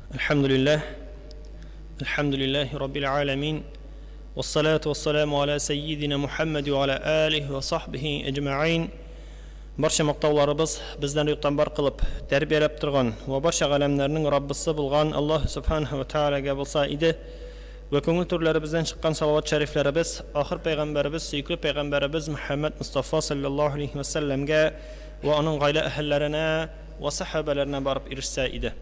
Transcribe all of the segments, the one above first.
الحمد لله الحمد لله رب العالمين والصلاة والسلام على سيدنا محمد وعلى آله وصحبه أجمعين Барча мактауларыбыз безләрне юктан бар кылып, тәрбияләп торган вә барча галәмнәрнең Раббысы булган Аллаһ Сүбхәнәһү вә Тәгаләгә булса иде. Вә күңел түрләребездән чыккан салават шәрифләребез ахыр пәйгамбәребез, сөекле пәйгамбәребез Мөхәммәд Мостафа салләллаһу алейһи вә сәлләмгә вә аның гаилә әһелләренә вә сәхабәләренә барып ирешсә иде.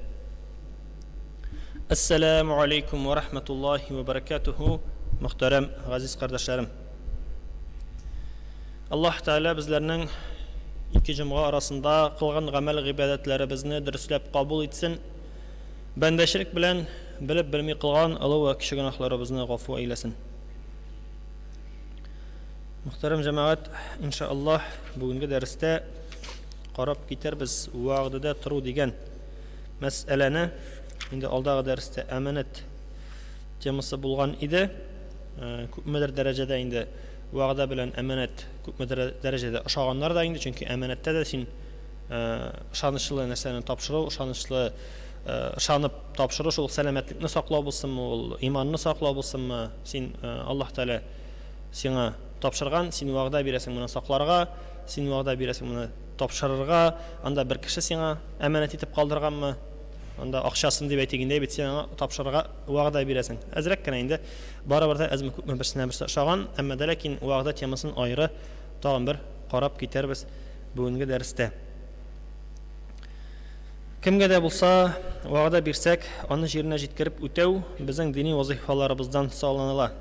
Әссәләмү алейкум вә рахматуллаһи вә бәрәкәтүһү, мөхтәрәм газиз кардәшләрем. Аллаһ Тәгалә безләрнең ике җомга арасында кылган гамәл-гыйбадәтләребезне дөресләп кабул итсен. Бәндәчелек белән белеп-белми кылган олы вә кече гөнаһларыбызны гафу әйләсен. Мөхтәрәм җәмәгать, иншаАллаһ, бүгенге дәрестә карап китәрбез вәгъдәдә тору дигән мәсьәләне. Инде алдагы дәрестә әманәт темасы булган иде. Күпмедер дәрәҗәдә инде вәгъдә белән әманәт күпмедер дәрәҗәдә ошаганнар да инде, чөнки әманәттә дә син ышанычлы нәрсәне тапшыру, ышанычлы ышанып тапшыру, шул сәламәтлекне саклау булсынмы, ул иманны саклау булсынмы, син Аллаһ Тәгалә сиңа тапшырган, син вәгъдә бирәсең моны сакларга, син вәгъдә бирәсең моны тапшырырга, анда бер кеше сиңа әманәт итеп калдырганмы, анда акчасын дип әйтик инде, бит син аңа тапшырырга вәгъдә бирәсең. Әзрәк кенә инде барыбер дә әзме күпме берсенә берсе ошаган, әмма дә ләкин вәгъдә темасын аеры тагын бер карап китәрбез бүгенге дәрестә. Кемгә дә булса вәгъдә бирсәк, аны җиренә җиткереп үтәү безнең дини вазыйфаларыбыздан санала.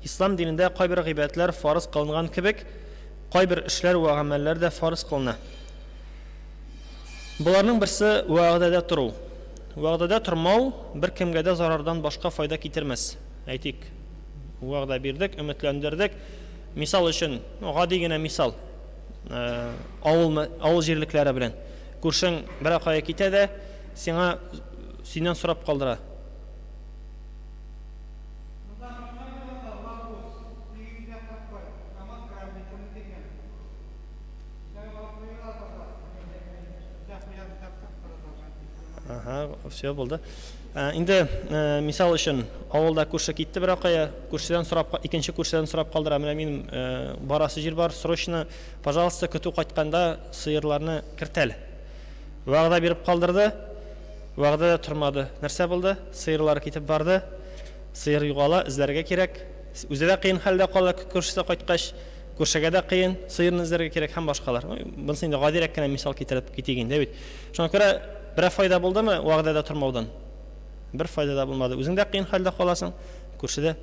Ислам динендә кайбер гыйбадәтләр фарыз кылынган кебек, кайбер эшләр вә гамәлләр дә фарыз кылына. Боларның берсе вәгъдәдә тору. Вәгъдәдә тормау беркемгә дә зарардан башка файда китермәс. Әйтик, вәгъдә бирдек, өметләндердек. Мисал өчен, гади генә мисал, авыл, авыл җирлекләре белән. Күршең берәр кая китә дә, сиңа синнән сорап калдыра. Ага, все булды. Ә, инде ә, мисал өчен авылда күрше китте бер кая, күршедән сорап, икенче күршедән сорап калдыра. Менә минем ә, барасы җир бар, срочно, пожалуйста, көтү кайтканда сыерларны керт әле. Вәгъдә биреп калдырды. Вәгъдә дә тормады. Нәрсә булды? Сыерлар китеп барды. Сыер югала, эзләргә кирәк. Үзе дә кыен хәлдә кала күршесе кайткач. Күршегә дә кыен, сыерны эзләргә кирәк һәм башкалар. Монысы инде гадирәк кенә мисал китереп китик инде бит. Шуңа күрә берәр файда булдымы вәгъдәдә тормаудан? Бер файда да булмады. Үзең дә кыен хәлдә каласың, күрше дә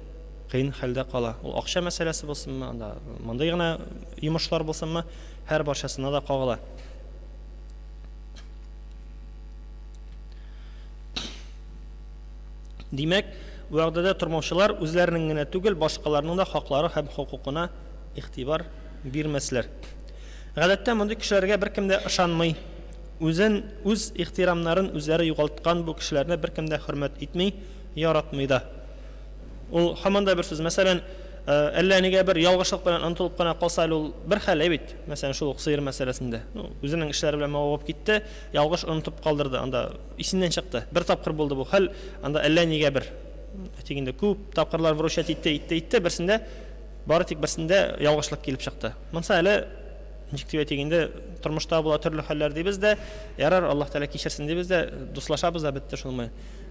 кыен хәлдә кала. Ул акча мәсьәләсе булсынмы, анда мондый гына йомышлар булсынмы, һәр барчасына да кагыла. Димәк, вәгъдәдә тормаучылар үзләренең генә түгел, башкаларның да хаклары һәм хокукына игътибар бирмәсләр. Гадәттә, мондый кешеләргә беркем дә ышанмый. Үзен, үз ихтирамнарын үзләре югалткан бу кешеләрне беркем дә хөрмәт итми, яратмый да. Ул һаман да бер сүз. Мәсәлән, әллә нигә бер ялгышлык белән онытылып кына калса әле ул бер хәл, әй бит. Мәсәлән, шул ук сыер мәсьәләсендә. Ну, үзенең эшләре белән мавыгып китте, ялгыш онытып калдырды. Анда исеннән чыкты. Бер тапкыр булды бу хәл, анда әллә нигә бер. Әйтик инде, күп тапкырлар выручать итте, итте, итте, берсендә, бары тик берсендә ялгышлык килеп чыкты. Монсы әле, ничек дип әйтик инде, тормышта була төрле хәлләр дибез дә, ярар, Аллаһ Тәгалә кичерсен дибез дә, дуслашабыз да, бетте шул менә.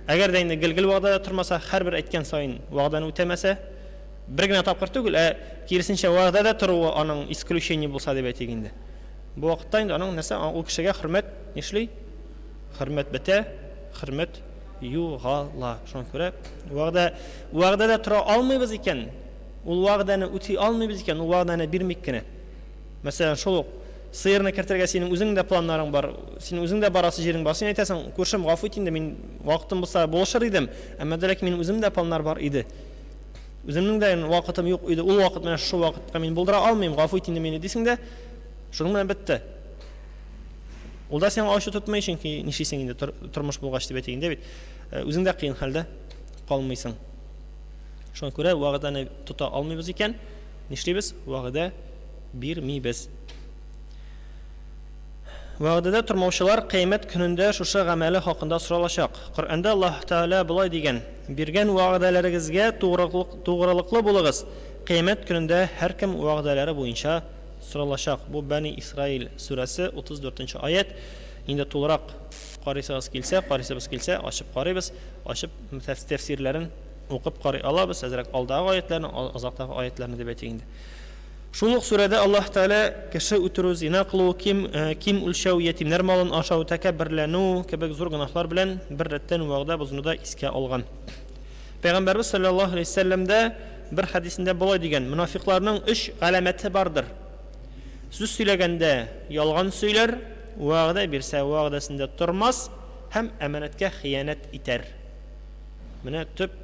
Әгәр дә инде гел-гел вәгъдәдә тормаса, һәрбер әйткән саен вәгъдәне үтәмәсә, бер генә тапкыр түгел, ә киресенчә вәгъдәдә торуы аның исключение булса дип әйтик инде. Бу вакытта инде аның нәрсә, ул кешегә хөрмәт нишли? Хөрмәт бетә, хөрмәт югала. Шуңа күрә вәгъдә вәгъдәдә тора алмыйбыз икән, ул вәгъдәне үти алмыйбыз икән, ул вәгъдәне бирмик кенә. Мәсәлән, шул ук сыерны кертергә синең үзеңнең дә планнарың бар, синең үзеңнең дә барасы җирең бар. Син әйтәсең, күршем, гафу ит инде, мин вакытым булса булышыр идем, әмма дә ләкин минем үземнең дә планнар бар иде. Үземнең дә вакытым юк иде, ул вакыт менә шушы вакытка мин булдыра алмыйм, гафу ит инде мине дисең дә, шуның белән бетте. Ул да сиңа ачу тотмый, чөнки нишлисең инде, тормыш булгач дип әйтик инде бит. Үзең дә кыен хәлдә калмыйсың. Шуңа күрә вәгъдәне тота алмыйбыз икән, нишлибез? Вәгъдә бирмибез. Вәгъдәдә тормаучылар кыямәт көнендә шушы гамәле хакында соралачак. Коръәндә Аллаһ Тәгалә болай дигән, Биргән вәгъдәләрегезгә тугрылыклы булыгыз, кыямәт көнендә һәркем вәгъдәләре буенча соралачак. Бу Бәни Исраил сүрәсе, 34 нче аять. Инде тулырак карыйсыгыз килсә, карыйсыбыз килсә, ачып карыйбыз, ачып тәфсирләрен укып карый алабыз, әзрәк алдагы аятьләрне, азактагы аятьләрне дип әйтик инде. Шул ук сүрәдә Аллаһ Тәгалә кеше үтерү, зина кылу, ким, ким үлчәү, ятимнәр малын ашау, тәкәбберләнү кебек зур гөнаһлар белән бер рәттән вәгъдә бозуны да искә алган. Пәйгамбәрбез салләллаһу галәйһи вәсәлләм дә бер хәдисендә болай дигән, Монафикъларның өч галәмәте бардыр. Сүз сөйләгәндә ялган сөйләр, вәгъдә бирсә вәгъдәсендә тормас һәм әманәткә хыянәт итәр. Менә төп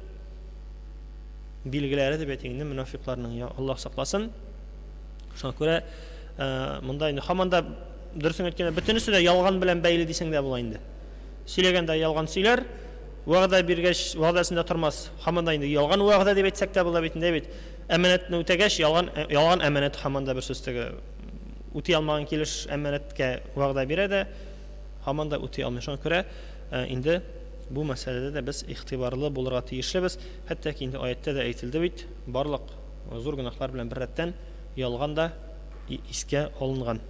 билгеләре дип әйтик инде мөнафикларның, я Аллаһ сакласын. Шуңа күрә э, монда инде һаман да дөресен әйткәндә бөтенесе дә ялган белән бәйле дисәң дә була инде. Сөйләгәндә ялган сөйләр, вәгъдә биргәч вәгъдәсендә тормас. Һаман да инде ялган вәгъдә дип әйтсәк тә була бит инде бит. Әманәтне үтәгәч ялган э, ялган әманәт һаман да бер сүз теге үти алмаган килеш әманәткә вәгъдә бирә дә һаман да үти алмый. Шуңа күрә э, инде бу мәсьәләдә дә без игътибарлы булырга тиешлебез. Хәтта ки инде аятьтә дә әйтелде бит, барлык зур гөнаһлар белән беррәттән ялган да искә алынган.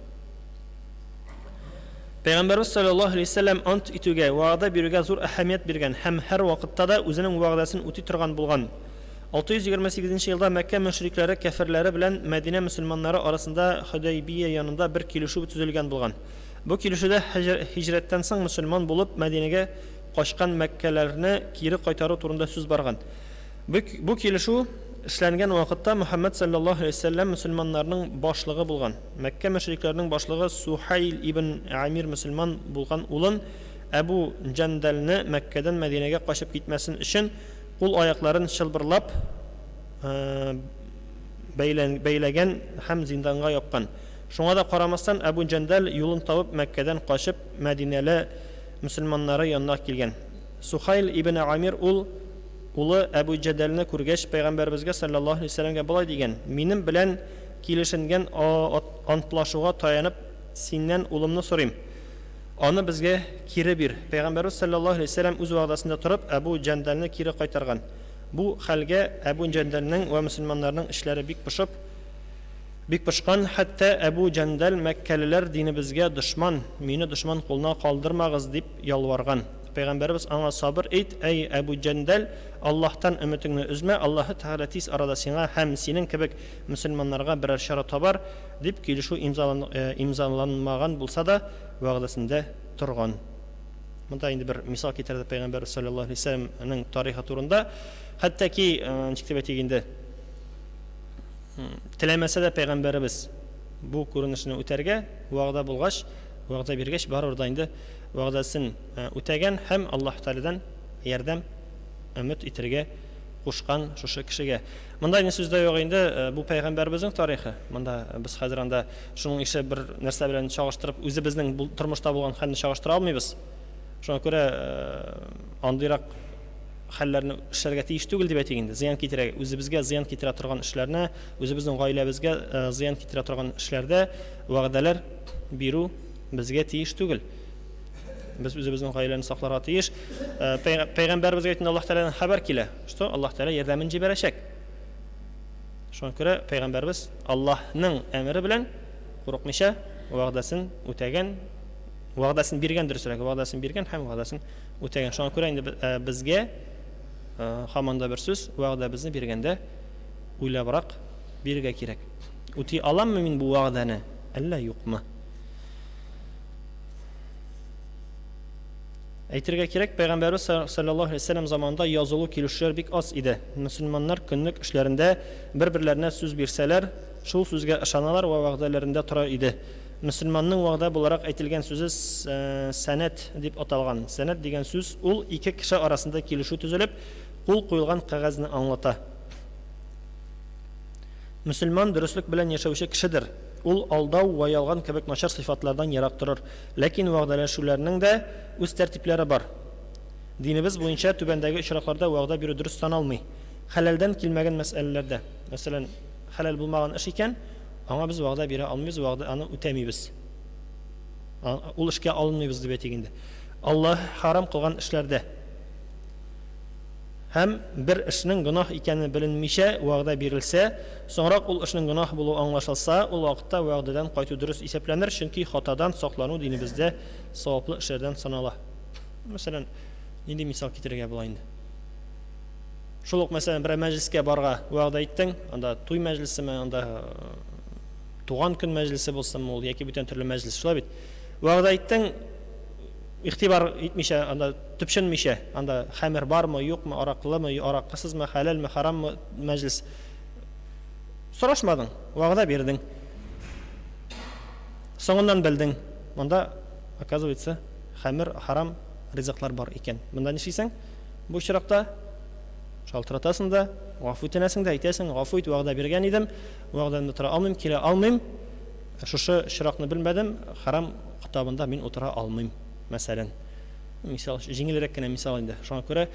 Пәйгамбәрбез саллаллаһу алейһи вәсәлләм ант итүгә, вәгъдә бирүгә зур әһәмият биргән һәм һәрвакытта да үзенең вәгъдәсен үти торган булган. 628 нче елда Мәккә мөшрикләре кяферләре белән Мәдинә мөселманнары арасында Хөдәйбия янында бер килешү төзелгән булган. Бу килешүдә һиҗрәттән соң мөселман булып Мәдинәгә качкан мәккәләрне кире кайтару турында сүз барган. Бу килешү эшләнгән вакытта Мөхәммәд салләллаһу галәйһи ва сәлләм мөселманнарның башлыгы булган. Мәккә мөшрикләренең башлыгы Сухәйл ибн Амир мөселман булган улын Әбу Җәндәлне Мәккәдән Мәдинәгә качып китмәсен өчен кул-аякларын чылбырлап бәйләгән һәм зинданга япкан. Шуңа да карамастан, Әбү Җәндәл юлын табып, Мәккәдән качып, Мәдинәле мөселманнары янына килгән. Сухайл ибн Амир ул улы Әбү Җәдәлне күргәч, пәйгамбәребезгә салләллаһу галәйһи ва сәлләмгә болай дигән, Минем белән килешенгән антлашуга таянып, синнән улымны сорыйм. Аны безгә кире бир. Пәйгамбәребез салләллаһу галәйһи ва сәлләм үз вәгъдәсендә торып, Әбү Җәндәлне кире кайтарган. Бу хәлгә Әбү Җәндәлнең вә мөселманнарның эчләре бик пошып, Бик пошкан, хәтта Әбү Җәндәл, Мәккәлеләр динебезгә дошман, мине дошман кулына калдырмагыз, дип ялварган. Пәйгамбәребез аңа, Сабыр ит, әй Әбү Җәндәл, Аллаһтан өметеңне өзмә, Аллаһы Тәгалә тиз арада сиңа һәм синең кебек мөселманнарга берәр чара табар, дип килешү имзаланмаган булса да, вәгъдәсендә торган. Монда инде бер мисал китерде пәйгамбәребез салләллаһу галәйһи ва сәлләмнең тарихы турында. Хәтта ки, ничек дип әйтик инде, Теләмәсә дә пәйгамбәребез бу күренешне үтәргә вәгъдә булгач, вәгъдә биргәч, барыбер дә инде вәгъдәсен үтәгән һәм Аллаһ Тәгаләдән ярдәм өмет итәргә кушкан шушы кешегә. Монда инде сүз дә юк инде, бу пәйгамбәребезнең тарихы. Монда без хәзер анда шуның ише бер нәрсә белән чагыштырып, үзебезнең тормышта булган хәлне чагыштыра алмыйбыз. Шуңа күрә андыйрак хәлләрне эшләргә тиеш түгел дип әйтик инде, зыян китерә, үзебезгә зыян китерә торган эшләрне, үзебезнең гаиләбезгә э, зыян китерә торган эшләрдә вәгъдәләр бирү безгә тиеш түгел. Без үзебезнең гаиләне сакларга тиеш. Э, пәйгамбәребезгә әйтте, Аллаһ Тәгаләдән хәбәр килә, что Аллаһ Тәгалә ярдәмен җибәрәчәк. Шуңа күрә пәйгамбәребез Аллаһның әмере белән курыкмыйча вәгъдәсен үтәгән, вәгъдәсен биргән дөресрәге, вәгъдәсен биргән һәм вәгъдәсен үтәгән. Шуңа күрә инде э, безгә э, һаман да бер сүз, вәгъдәбезне биргәндә уйлабрак бирергә кирәк. Үти аламмы мин бу вәгъдәне, әллә юкмы? Әйтергә кирәк, Пәйгамбәрбез саллаллаһу алейһи вәсәлләм заманында язылу килешүләр бик аз иде. Мөселманнар көнлек эшләрендә бер-берләренә сүз бирсәләр, шул сүзгә ышаналар вә вәгъдәләрендә тора иде. Мөселманның вәгъдә буларак әйтелгән сүзе сәнәд дип аталган. Сәнәд дигән сүз ул ике кеше арасында килешү төзелеп, кул куелган кәгазьне аңлата. Мөселман дөреслек белән яшәүче кешедер. Ул алдау вә ялган кебек начар сыйфатлардан ерак торыр. Ләкин вәгъдәләшүләрнең дә үз тәртипләре бар. Динебез буенча түбәндәге очракларда вәгъдә бирү дөрес саналмый. Хәләлдән килмәгән мәсьәләләрдә. Мәсәлән, хәләл булмаган эш икән, Аңа без вәгъдә бирә алмыйбыз, вәгъдә аны үтәмибез. Ул эшкә алынмыйбыз дип әйтик инде. Аллаһ харам кылган эшләрдә һәм бер эшнең гөнаһ икәне беленмичә вәгъдә бирелсә, соңрак ул эшнең гөнаһ булуы аңлашылса, ул вакытта вәгъдәдән кайту дөрес исәпләнер, чөнки хатадан саклану динебездә саваплы эшләрдән санала. Мәсәлән, нинди мисал китерергә була инде? Шул ук, мәсәлән, берәр мәҗлескә барга вәгъдә иттең, анда туй мәҗлесеме, анда туган көн мәҗлесе булсынмы ул, яки бүтән төрле мәҗлес, шулай бит? Вәгъдә иттең, игътибар итмичә, анда төпченмичә, анда хәмер бармы, юкмы, аракылымы, аракысызмы, хәләлме, хараммы мәҗлес. Сорашмадың, вәгъдә бирдең. Соңыннан белдең, монда, оказывается, хәмер, харам ризыклар бар икән. Монда нишлисең? Бу очракта шалтыратасың да, гафу үтенәсең дә, әйтәсең, гафу ит, вәгъдә биргән идем, вәгъдәмдә тора алмыйм, килә алмыйм. Шушы очракны белмәдем, хәрам китабында мин утыра алмыйм, мәсәлән. Мисал, җиңелрәк кенә мисал инде. Шуңа күрә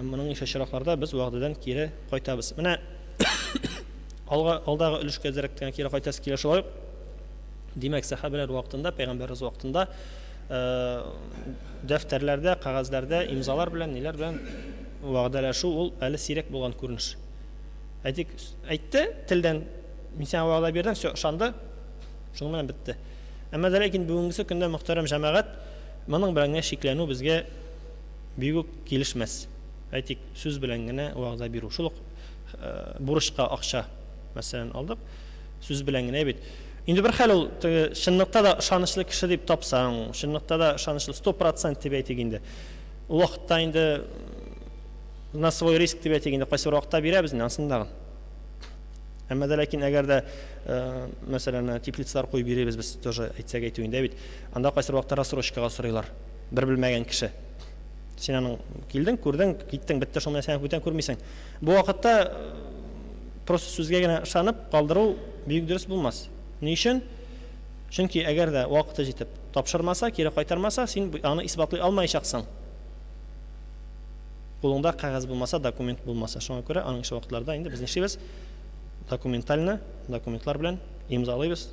моның ише очракларда без вәгъдәдән кире кайтабыз. Менә алга алдагы өлешкә әзрәк кенә кире кайтасы килә шулай ук. Димәк, сәхабәләр вакытында, пәйгамбәребез вакытында дәфтәрләрдә, кәгазьләрдә имзалар белән, ниләр белән вәгъдәләшү ул әле сирәк булган күренеш. Әйтик, әйтте телдән Мин сиңа вәгъдә бирдем, все, ышанды. Шуның белән бетте. Әмма дә ләкин бүгенгесе көндә, мөхтәрәм җәмәгать, моның белән генә шикләнү безгә бик үк килешмәс. Әйтик, сүз белән генә вәгъдә бирү. Шул ук э, бурычка акча, мәсәлән, алдык. Сүз белән генә бит. Инде бер хәл ул теге чынлыкта да ышанычлы кеше дип тапсаң, чынлыкта да ышанычлы 100% дип әйтик инде. Ул вакытта инде на свой риск дип әйтик инде, кайсы бер вакытта бирәбез инде анысын тагын. Әмма дә ләкин әгәр дә, мәсәлән, теплицалар куеп йөрибез без тоже, әйтсәк әйтү инде бит. Анда кайсы вакытта рассрочкага сорыйлар. Бер белмәгән кеше. Син аның килдең, күрдең, киттең, бетте, шул нәрсәне бүтән күрмисең. Бу вакытта просто сүзгә генә ышанып калдыру бик дөрес булмас. Ни өчен? Чөнки әгәр дә вакыты җитеп тапшырмаса, кире кайтармаса, син аны исбатлый алмаячаксың. Кулыңда кәгазь булмаса, документ булмаса. Шуңа күрә аның ише вакытларда инде без нишлибез? Документально, документлар белән имзалыйбыз,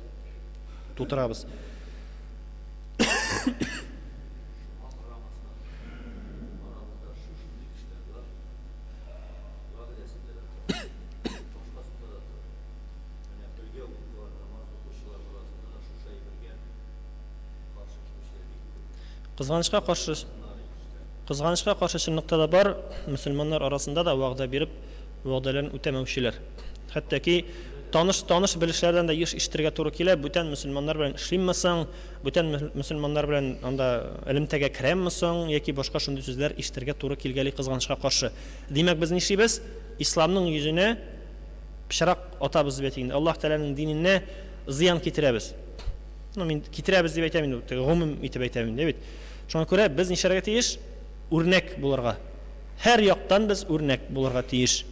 тутырабыз. Кызганычка каршы, Кызганычка каршы, чынлыкта да бар, мөселманнар арасында да вәгъдә биреп, вәгъдәләрен үтәмәүчеләр. Хәтта ки, таныш, таныш-белешләрдән дә еш ишетергә туры килә, бүтән мөселманнар белән эшлимме соң, бүтән мөселманнар белән анда элемтәгә керәмме соң, яки башка шундый сүзләр ишетергә туры килгәли кызганычка каршы. Димәк, без нишлибез? Исламның йөзенә пычрак атабыз дип әйтик инде. Аллаһ Тәгаләнең диненә зыян китерәбез. Ну, мин китерәбез дип әйтәм инде, теге гомум итеп әйтәм инде бит. Шуңа күрә без нишләргә тиеш? Үрнәк булырга. Һәр яктан без үрнәк булырга тиеш.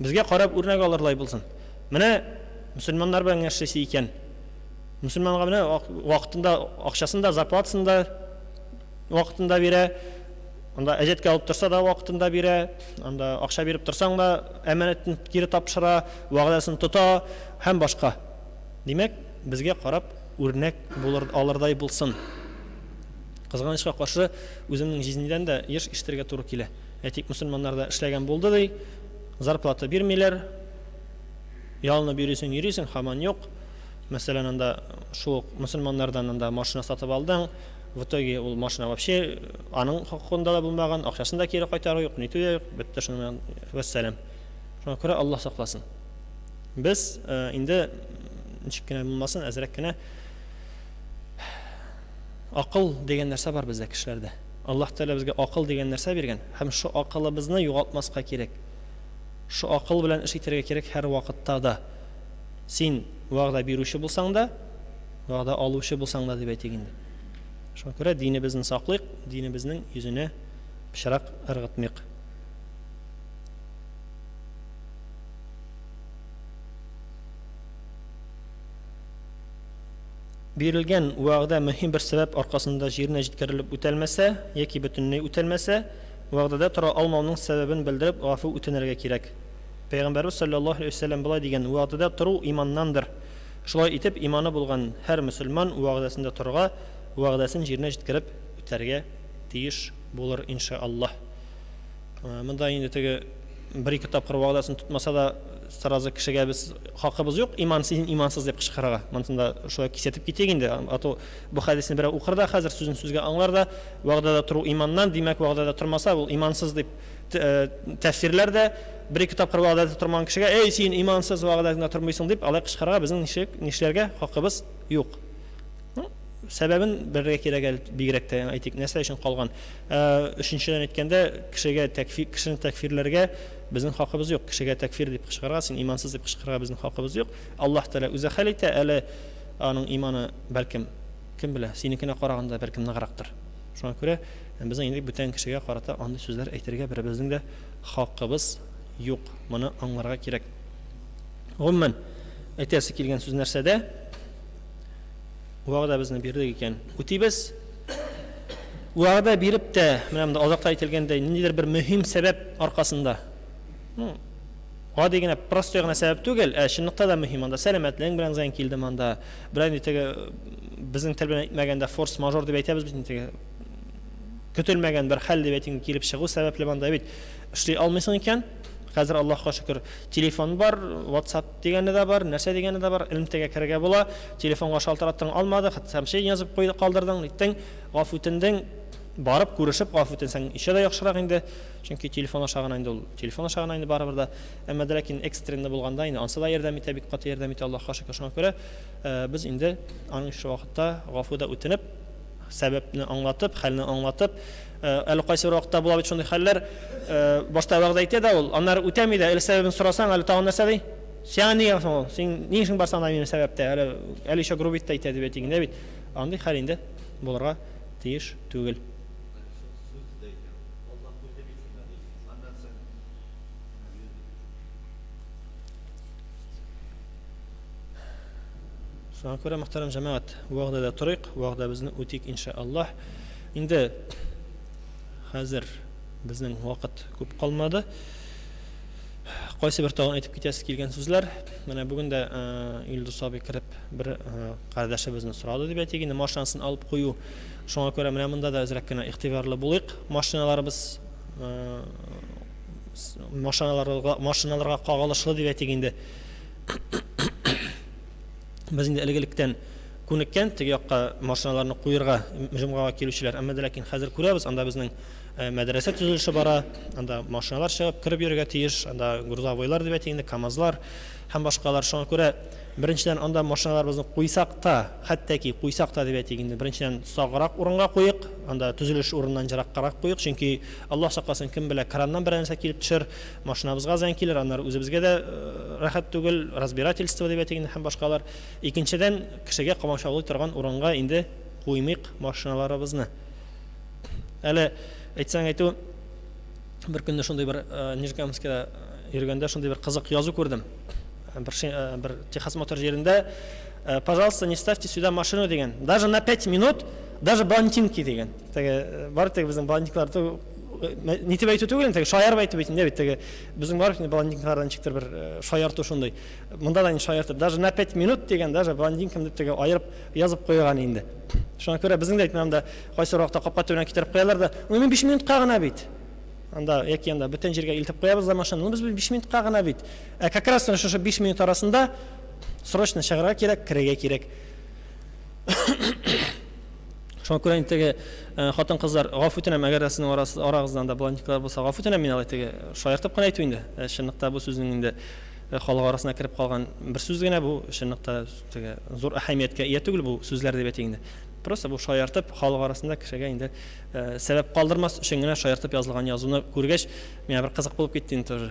Безгә карап үрнәк алырлай булсын. Менә мөселманнар белән эшлисе икән. Мөселманга менә вакытында акчасын да, зарплатасын да вакытында бирә. Анда әҗәткә алып торса да вакытында бирә. Анда акча биреп торсаң да әманәтен кире тапшыра, вәгъдәсен тота һәм башка. Димәк, безгә карап үрнәк булыр алырдай булсын. Кызганычка каршы, үземнең җизнидән дә еш ишетергә туры килә. Әйтик, мөселманнарда эшләгән булды ди, зарплата бирмиләр, ялынып йөрисең, йөрисең, һаман юк. Мәсәлән, анда шул ук мөселманнардан анда машина сатып алдың, в итоге ул машина вообще аның хокукында да булмаган, акчасын да кире кайтару юк, нитү дә юк, бетте шуның белән, вәссәлам. Шуңа күрә Аллаһ сакласын. Без инде ничек кенә булмасын, әзрәк кенә акыл дигән нәрсә бар бездә кешеләрдә. Аллаһ Тәгалә безгә акыл дигән нәрсә биргән һәм шул акылыбызны югалтмаска кирәк. Шул акыл белән эш итәргә кирәк һәр вакытта да. Син вәгъдә бирүче булсаң да, вәгъдә алучы булсаң да дип әйтик инде. Шуңа күрә динебезне саклыйк, динебезнең йөзенә пычрак ыргытмыйк. Бирелгән вәгъдә мөһим бер сәбәп аркасында җиренә җиткерелеп үтәлмәсә яки бөтенләй үтәлмәсә, вәгъдәдә тора алмауның сәбәбен белдереп гафу үтенергә кирәк. Пәйгамбәребез салләллаһу галәйһи ва сәлләм болай дигән, Вәгъдәдә тору иманнандыр. Шулай итеп, иманы булган һәр мөселман вәгъдәсендә торырга, вәгъдәсен җиренә җиткереп үтәргә тиеш булыр, иншәАллаһ. Монда инде теге бер-ике тапкыр вәгъдәсен тотмаса да, сразу кешегә без хакыбыз юк, иман син имансыз дип кычкырырга. Монысын да шулай кисәтеп китик инде. А то бу хәдисне берәү укыр да хәзер сүзен сүзгә аңлар да, вәгъдәдә тору иманнан, димәк, вәгъдәдә тормаса, ул имансыз дип тәфсирләр дә бер-ике тапкыр вәгъдәдә тормаган кешегә, әй, син имансыз, вәгъдәңдә тормыйсың дип, алай кычкырырга безнең ничек, нишләргә хакыбыз юк. Ну, сәбәбен белергә кирәк әле, бигрәк тә, әйтик, нәрсә өчен калган. Өченчедән әйткәндә, кешегә тәкфир, кешене тәкфирләргә безнең хакыбыз юк. Кешегә тәкфир дип кычкырырга, син имансыз дип кычкырырга безнең хакыбыз юк. Аллаһ Тәгалә үзе хәл итә, әле аның иманы бәлкем, кем белә, синекенә караганда бәлкем ныграктыр. Шуңа күрә безнең инде бүтән кешегә карата андый сүзләр әйтергә беребезнең дә хакыбыз юк. Моны аңларга кирәк. Гомумән, әйтәсе килгән сүз нәрсәдә? Вәгъдәбезне бирдек икән, үтибез. Вәгъдә биреп тә, менә монда азакта әйтелгәндәй, ниндидер бер мөһим сәбәп аркасында, ну, гади генә, простой гына сәбәп түгел, ә чынлыкта да мөһим, анда сәламәтлегең белән зыян килде монда. Берәр инде теге безнең тел белән әйтмәгәндә форс-мажор дип әйтәбез бит инде теге көтелмәгән бер хәл дип әйтим килеп чыгу сәбәпле монда бит эшли алмыйсың икән. Хәзер Аллаһка шөкер, телефон бар, WhatsApp дигәне дә бар, нәрсә дигәне дә бар, элемтәгә керергә була. Телефонга шалтыраттың, алмады, хәтта сообщение язып куйды, калдырдың, ниттең, гафу үтендең. Барып күрешеп гафу үтенсәң, еще да яхшырак инде. Чөнки телефон аша гына инде ул, телефон аша гына инде барыбер дә. Әмма дә ләкин экстренный булганда инде ансы да ярдәм итә, бик каты ярдәм итә, Аллаһка шөкер. Шуңа күрә без инде аның ише вакытта гафу да үтенеп, сәбәпне аңлатып, хәлне аңлатып, әле кайсы бер вакытта була бит шундый хәлләр, башта вәгъдә итә дә ул, аннары үтәми дә, әле сәбәбен сорасаң, әле тагын нәрсә ди? Сиңа нигә соң ул? Син ни эшең бар санда минем сәбәптә? Әле әле еще грубить та итә дип әйтик инде бит. Андый хәл инде булырга тиеш түгел. Шуңа күрә, мөхтәрәм җәмәгать, вәгъдәдә торыйк, вәгъдәбезне үтик, иншаАллаһ. Инде хәзер безнең вакыт күп калмады. Кайсы бер тагын әйтеп китәсе килгән сүзләр. Менә бүген дә Илдус абый кереп бер кардәшебезне сорады дип әйтик инде машинасын алып кую. Шуңа күрә менә монда да әзрәк кенә игътибарлы булыйк. Машиналарыбыз машиналарга машиналарга кагылышлы дип әйтик инде. Без инде элек-электән күнеккән теге якка машиналарны куерга җомгага килүчеләр. Әмма дә ләкин хәзер күрәбез, анда безнең э, мәдрәсә төзелеше бара, анда машиналар чыгып кереп йөрергә тиеш, анда грузовойлар дип әйтик инде, КАМАЗлар һәм башкалар. Шуңа күрә беренчедән анда машиналарыбызны куйсак та, хәтта ки куйсак та дип әйтик инде, беренчедән саграк урынга куйык, анда төзелеш урыныннан ераккарак куйык, чөнки Аллаһ сакласын, кем белә, краннан берәр нәрсә килеп төшер, Машинабызга зыян килер, аннары үзебезгә дә рәхәт түгел, разбирательство дип әйтик инде һәм башкалар. Икенчедән, кешегә комачаулый торган урынга инде куймыйк машиналарыбызны. Әле әйтсәң әйтү, бер көнне шундый бер Нижнекамскида йөргәндә шундый бер кызык язу күрдем. Бер, бер техосмотр җирендә пожалуйста, не ставьте сюда машину дигән. Даже на 5 минут, даже блондинки дигән. Теге бар теге безнең блондинкалар нитеп әйтү түгел, теге шаярып әйтү бит инде бит теге безнең бар бит блондинкалардан ничектер бер шаярту шундый. Монда да инде шаяртып, даже на 5 минут дигән, даже блондинкам дип теге аерып язып куйган инде. Шуңа күрә безнең дә әйтмәм дә кайсы вакытта капка төбенә китереп куялар да, ну мин 5 минутка гына бит. Анда яки анда бүтән җиргә илтеп куябыз да машинаны, ну без 5 минутка гына бит. Ә как раз шушы 5 минут арасында срочно чыгарга кирәк, керергә кирәк. Шуңа күрә инде теге э, хатын-кызлар гафу үтенәм, әгәр дә сезнең арагыздан да блондинкалар булса, гафу үтенәм мин алай теге шаяртып кына әйтү инде. Э, чынлыкта бу сүзнең инде э, халык арасына кереп калган бер сүз генә бу, чынлыкта теге зур әһәмияткә ия түгел бу сүзләр дип әйтик инде. Просто бу шаяртып халык арасында кешегә инде сәбәп калдырмас өчен генә шаяртып язылган язуны күргәч, миңа бер кызык булып китте инде тоже.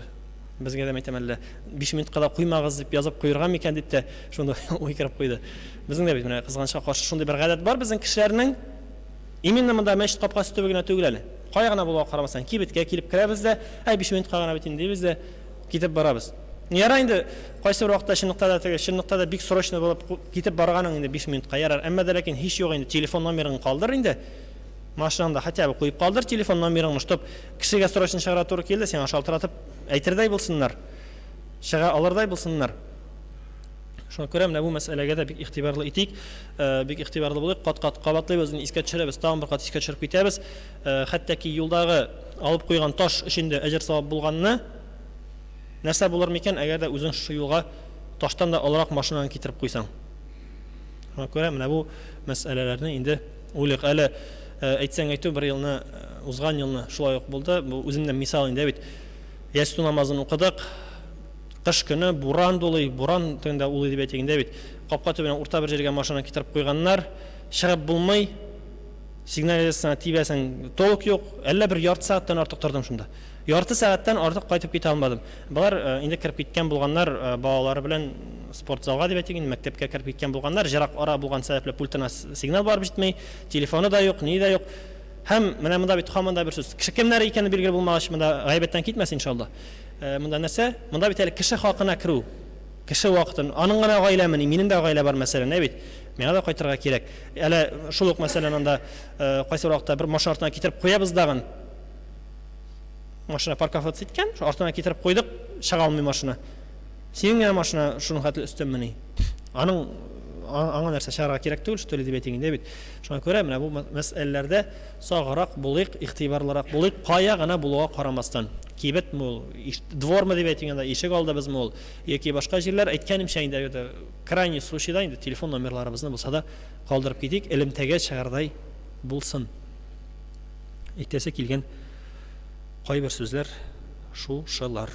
Безгә дә әйтәм әллә 5 минутка да куймагыз дип язып куерга микән дип тә шундый уй кереп куйды. Безнең дә бит менә кызганычка каршы шундый бер гадәт бар безнең кешеләрнең. Именно монда мәчет капкасы төбе генә түгел әле. Кая гына булуга карамастан, кибеткә килеп керәбез дә, әй 5 минутка гына бит инде дибез дә, китеп барабыз. Ярар инде, кайсы бер вакытта чынлыкта да теге чынлыкта да бик срочно булып китеп барганың инде 5 минутка ярар. Әмма дә ләкин һич юк инде телефон номерыңны калдыр инде. Машинаңда хотя бы куеп калдыр телефон номерыңны, чтоб кешегә срочно чыгарга туры килде, сиңа шалтыратып әйтердәй булсыннар. Чыга алырдай булсыннар. Шуңа күрә менә бу мәсьәләгә дә бик игътибарлы итик, бик игътибарлы булыйк, кат-кат кабатлыйбыз, искә төшерәбез, тагын бер кат искә төшереп китәбез. Хәтта ки юлдагы алып куйган таш өчен дә әҗер-савап булганны, нәрсә булыр микән, әгәр дә үзең шушы юлга таштан да олырак машинаны китереп куйсаң? Шуңа күрә менә бу мәсьәләләрне инде уйлыйк. Әле әйтсәң әйтү, бер елны, узган елны шулай ук булды. Бу үземнән мисал инде бит. Ястү намазын укыдык. Кыш көне буран дулый, буран тегендә улый дип әйтик инде бит. Капка төбенә урта бер җиргә машина китереп куйганнар. Чыгып булмый. Сигнализацияне тибәсең, толк юк. Әллә бер ярты сәгатьтән артык тордым шунда. Ярты сәгатьтән артык кайтып китә алмадым. Болар инде кереп киткән булганнар, балалары белән спортзалга дип әйтик инде, мәктәпкә кереп киткән булганнар. Җырак ара булган сәбәпле пультына сигнал барып җитми, телефоны да юк, ни дә юк. Һәм менә монда бит һаман да бер сүз. Кеше кемнәр икәне билгеле булмагач, монда гайбәттән китмәс иншалла. Монда нәрсә? Монда бит әле кеше хакына керү. Кеше вакытын. Аның гына гаиләмени? Минем дә гаилә бар, мәсәлән, ә бит. Миңа да кайтырга кирәк. Әле шул ук, мәсәлән, анда кайсы бер вакытта бер машина артына китереп куябыз дагын. Машина парковаться иткән, артына китереп куйдык, чыга алмый машина. Синең генә машина шуның хәтле өстенмени? Аның аңа нәрсә чыгарга кирәк түгел, что ли, дип әйтик инде бит. Шуңа күрә менә бу мәсьәләләрдә саграк булыйк, игътибарлырак булыйк, кая гына булуга карамастан. Кибетме ул, двормы дип әйтик инде, ишек алдыбызмы ул, яки башка җирләр, әйткәнемчә инде, әгәр дә крайний случайда инде телефон номерларыбызны булса да калдырып китик, элемтәгә чыгардай булсын. Әйтәсе килгән кайбер сүзләр шушылар.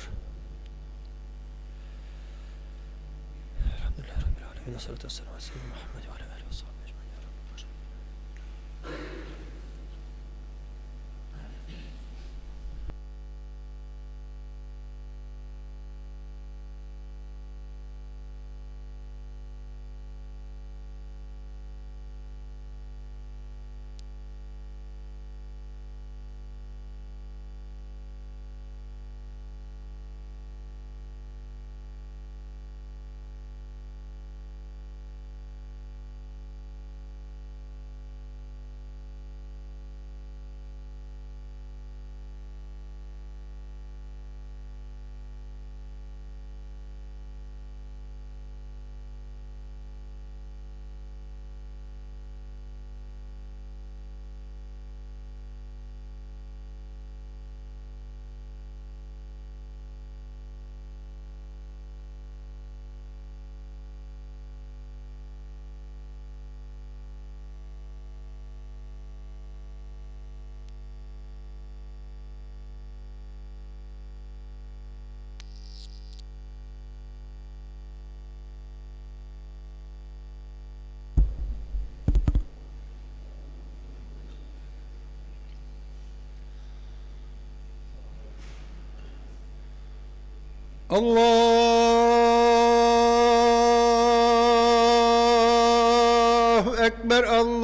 Allahu Ekber, Allahu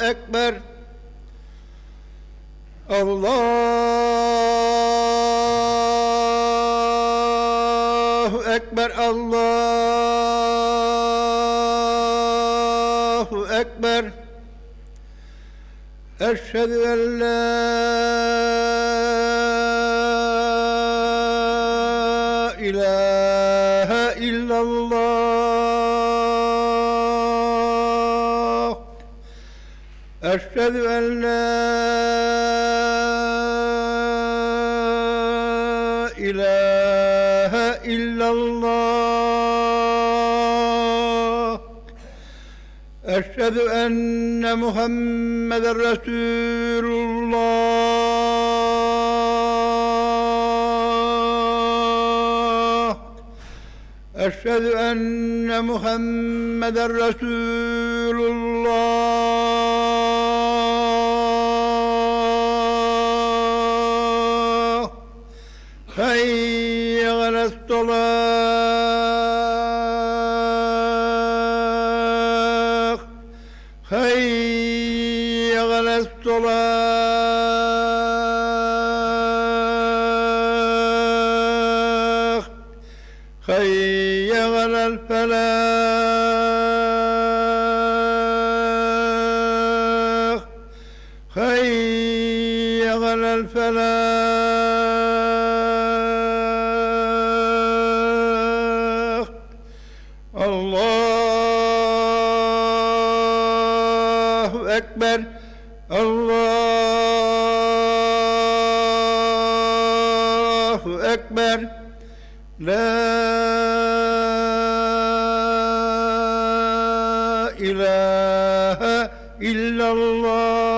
Ekber. Allahu Ekber, Allahu Ekber. Eşhedü en la ilahe illallah. Eşhedü en la ilahe illallah. Eşhedü enne Muhammeden Resulullah. Eşhedü enne Muhammeden Resulullah. Hayye alel-salah. Hayye alel-salah. Hayye alel-felah. Hayye alel-felah. әкбәр. Аллаһу әкбәр. Ла илаһа иллаллаһ.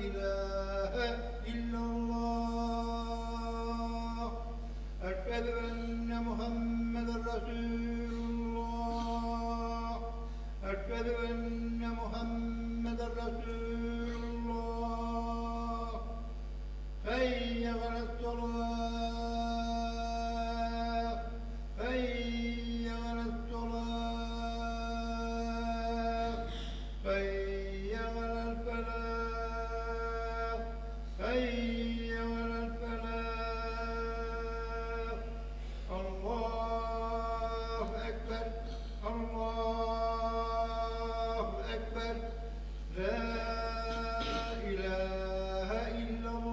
إله إلا الله أشهد أن محمدا رسول الله أشهد أن محمدا رسول الله حي على الصلاة حي على الصلاة حي على الفلاح حي على الفلاح الله أكبر الله أكبر لا إله إلا الله.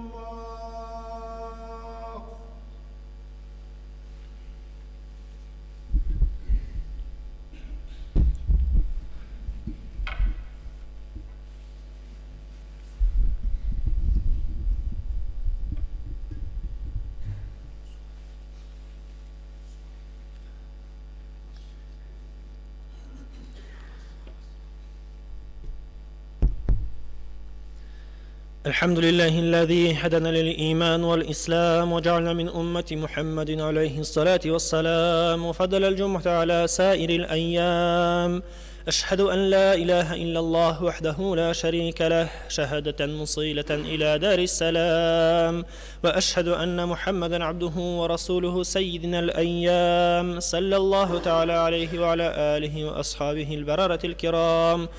الحمد لله الذي هدنا للإيمان والإسلام وجعلنا من أمة محمد عليه الصلاة والسلام وفضل الجمعة على سائر الأيام. أشهد أن لا إله إلا الله وحده لا شريك له شهادة مصيلة إلى دار السلام، وأشهد أن محمدا عبده ورسوله سيدنا الأيام صلى الله تعالى عليه وعلى آله وأصحابه البررة الكرام،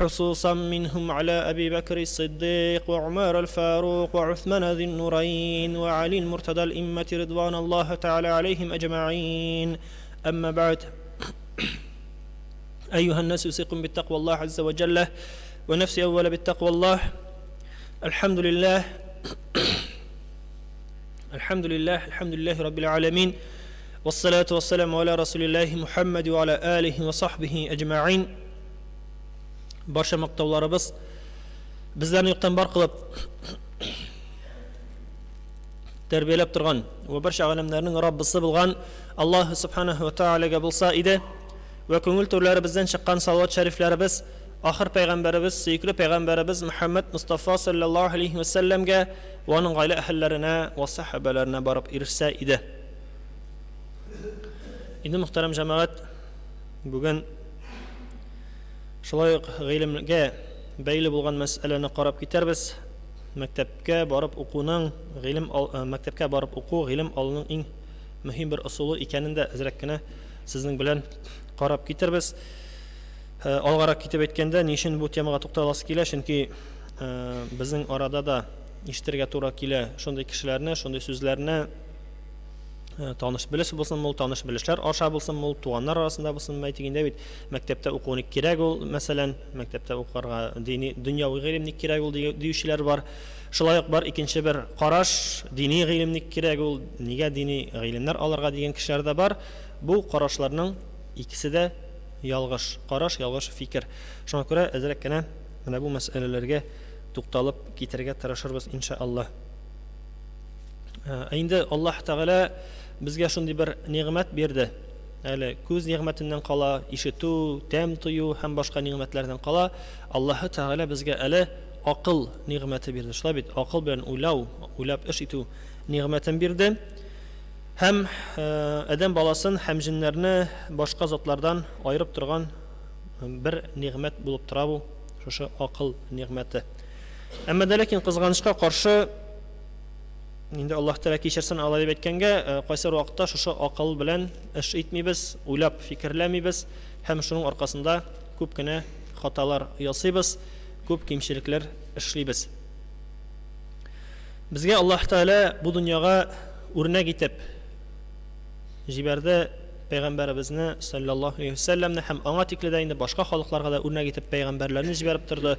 خصوصا منهم على أبي بكر الصديق وعمر الفاروق وعثمان ذي النورين وعلي المرتضى الإمة رضوان الله تعالى عليهم أجمعين. أما بعد، أيها الناس أوصيكم بالتقوى الله عز وجل، ونفسي أول بالتقوى الله. الحمد لله الحمد لله الحمد لله رب العالمين، والصلاة والسلام على رسول الله محمد وعلى آله وصحبه أجمعين. Барча мактауларыбыз безләрне юктан бар кылып тәрбияләп торган вә барча галәмнәрнең Раббысы булган Аллаһ субханаһу ва таалагә булса иде, вә күңел түрләребездән чыккан салават шәрифләребез ахыр пәйгамбәребез, сөекле пәйгамбәребез Мөхәммәд Мустафа саллаллаһу алейхи ва сәлләмгә вә аның гаилә әһелләренә вә сахабәләренә барып ирешсә иде. Инде, мөхтәрәм җәмәгать, бүген шулай ук гыйлемгә бәйле булган мәсьәләне карап китәрбез. Мәктәпкә барып укуның, гыйлем мәктәпкә барып уку, гыйлем алуның иң мөһим бер ысулы икәнен дә әзрәк кенә сезнең белән карап китербез. Алгарак китеп әйткәндә, ни өчен бу темага тукталасы килә? Чөнки безнең арада да ишетергә туры килә шундый кешеләрне, шундый сүзләрне. Таныш белеш булсын ул, таныш белешләр аша булсын ул, туганнар арасында булсын, әйтик инде бит, мәктәптә уку ник кирәк ул, мәсәлән, мәктәптә укырга дини, дөньяви гыйлем ник кирәк ул диючеләр бар. Шулай ук бар икенче бер караш, дини гыйлем ник кирәк ул, нигә дини гыйлемнәр алырга дигән кешеләр дә бар. Бу карашларның икесе дә ялгыш караш, ялгыш фикер. Шуңа күрә әзрәк кенә менә бу мәсьәләләргә тукталып китәргә тырышырбыз, иншаллаһ. Ә инде Аллаһ Тәгалә безгә шундый бер нигъмәт бирде. Әле күз нигъмәтеннән кала, ишетү, тәм тою һәм башка нигъмәтләрдән кала, Аллаһ Тәгалә безгә әле акыл нигъмәте бирде. Шулай бит, акыл белән уйлау, уйлап эш итү нигъмәтен бирде. Һәм адәм баласын һәм җеннәрне башка затлардан аерып торган бер нигъмәт булып тора бу, шушы акыл нигъмәте. Әмма дә ләкин кызганычка каршы, инде Аллаһ Тәгалә кичерсен алай дип әйткәнгә, кайсы вакытта шушы акыл белән эш итмибез, уйлап фикерләмибез һәм шуның аркасында күп кенә хаталар ясыйбыз, күп кимчелекләр эшлибез. Безгә Аллаһ Тәгалә бу дөньяга үрнәк итеп җибәрде пәйгамбәребезне саллаллаһу алейһи вәсәлләмне һәм аңа тикле дә инде башка халыкларга да үрнәк итеп пәйгамбәрләрне җибәреп торды.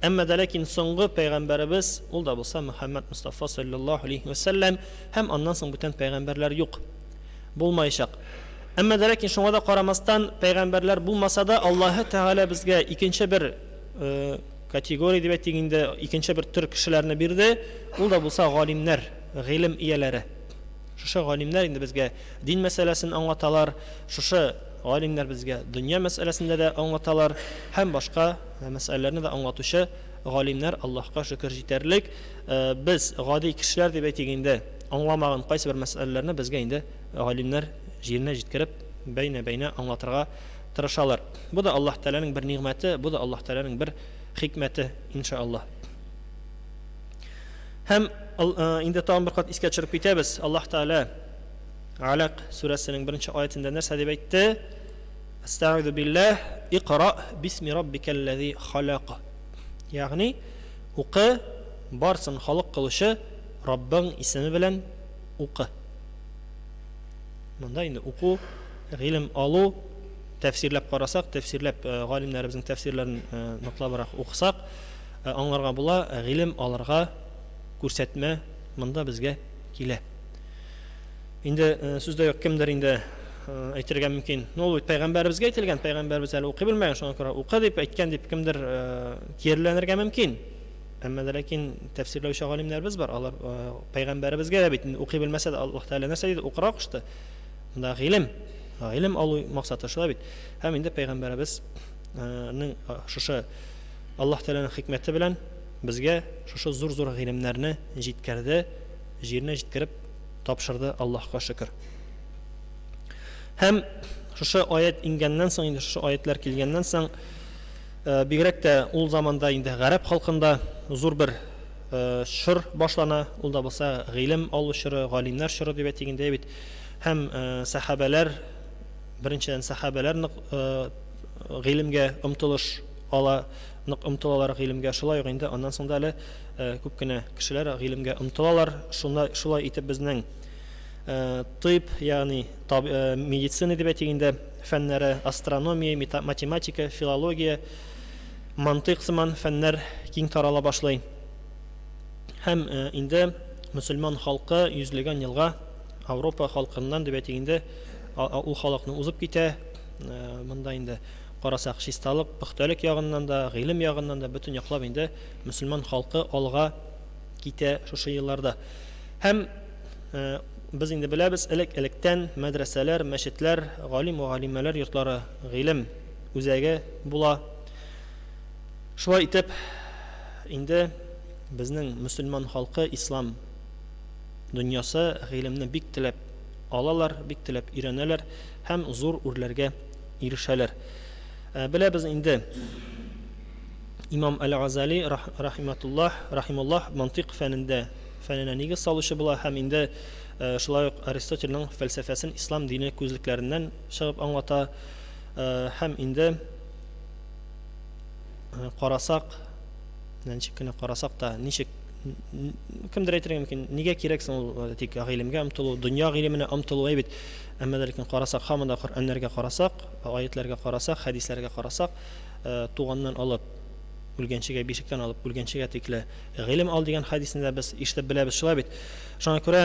Әмма дә ләкин соңгы пәйгамбәребез ул да булса Мөхәммәд Мостафа саллаллаһу алейһи вәсәлләм һәм аннан соң бүтән пәйгамбәрләр юк. Булмаячак. Әмма дә ләкин шуңа да карамастан пәйгамбәрләр булмаса да Аллаһы Тәгалә безгә икенче бер категория дип әйтик инде, икенче бер төр кешеләрне бирде. Ул да булса галимнәр, гыйлем ияләре. Шушы галимнәр инде безгә дин мәсьәләсен аңлаталар, шушы галимнәр безгә дөнья мәсьәләсендә дә аңлаталар һәм башка мәсьәләләрне дә аңлатучы галимнәр, Аллаһка шөкер, җитәрлек. Без, гади кешеләр дип әйтик инде, аңламаган кайсыбер мәсьәләләрне безгә инде галимнәр җиренә җиткереп, бәйнә-бәйнә аңлатырга тырышалар. Бу да Аллаһ Тәгаләнең бер нигъмәте, бу да Аллаһ Тәгаләнең бер хикмәте, иншаАллаһ. Һәм инде тагын бер кат искә төшереп китәбез. Аллаһ Тәгалә Алак сүрәсенең беренче аятендә нәрсә дип әйтте? Әстәгыйзу билләһ, Икра бисми раббикәлләзи халак. Ягъни, укы, барсын халык кылучы Раббың исеме белән укы. Монда инде уку, гыйлем алу, тәфсирләп карасак, тәфсирләп э, галимнәребезнең тәфсирләрен э, ныклабрак укысак, э, аңларга була, гыйлем алырга күрсәтмә монда безгә килә. Инде сүз дә юк, кемдер инде әйтергә мөмкин. Ну, ул бит пәйгамбәребезгә әйтелгән, пәйгамбәребез әле укый белмәгән, шуңа күрә укы дип әйткән дип кемдер киреләнергә мөмкин. Әмма дә ләкин тәфсирләүче галимнәребез бар, алар пәйгамбәребезгә дә бит укый белмәсә дә Аллаһ Тәгалә нәрсә диде? Укырга кушты. Монда гыйлем, гыйлем алу максаты шулай бит. Һәм инде пәйгамбәребезнең шушы Аллаһ Тәгаләнең хикмәте белән безгә шушы зур-зур гыйлемнәрне җиткерде, җиренә җиткереп тапшырды, Аллаһка шөкер. Һәм шушы аят иңгәннән соң, инде шушы аятлар килгәннән соң, э, бигрәк тә ул заманда инде гарәп халкында зур бер э, чор башлана, ул да булса гыйлем алу чоры, галимнәр чоры дип әйтик инде бит. Һәм э, сәхабәләр, беренчедән сәхабәләр нык гыйлемгә омтылыш ала, нык омтылалар гыйлемгә. Шулай ук инде аннан соң да әле күп кенә кешеләр гыйлемгә омтылалар. Шунда шулай итеп безнең тыйб, ягъни медицина дип әйтик инде, фәннәре, астрономия, математика, филология, мантыйк сыман фәннәр киң тарала башлый. Һәм инде мөселман халкы йөзләгән елга Ауропа халкыннан дип әйтик инде, ул халыкны узып китә. Монда инде карасак, чисталык, пөхтәлек ягыннан да, гыйлем ягыннан да бөтен яклап инде мөселман халкы алга китә шушы елларда. Һәм без инде беләбез, элек-электән мәдрәсәләр, мәчетләр, галим вә галимәләр йортлары гыйлем үзәге була. Шулай итеп, инде безнең мөселман халкы ислам дөньясы гыйлемне бик теләп алалар, бик теләп өйрәнәләр һәм зур үрләргә ирешәләр. Беләбез инде, Имам Әл-Газали рахиматуллаһ, рахимуллаһ мантыйк фәнендә фәненә нигез салучы була һәм инде шулай ук Аристотельның фәлсәфәсен ислам дине күзлекләреннән чыгып аңлата һәм инде карасак, ничек кенә карасак та, ничек кемдер әйтергә мөмкин, нигә кирәк соң ул тик гыйлемгә омтылу, дөнья гыйлеменә омтылу әй бит. Әмма дә ләкин карасак, һаман да Коръәннәргә карасак, аятьләргә карасак, хәдисләргә карасак, туганнан алып үлгәнчегә, бишектән алып үлгәнчегә тикле гыйлем ал дигән хәдисне дә без ишетеп беләбез, шулай бит. Шуңа күрә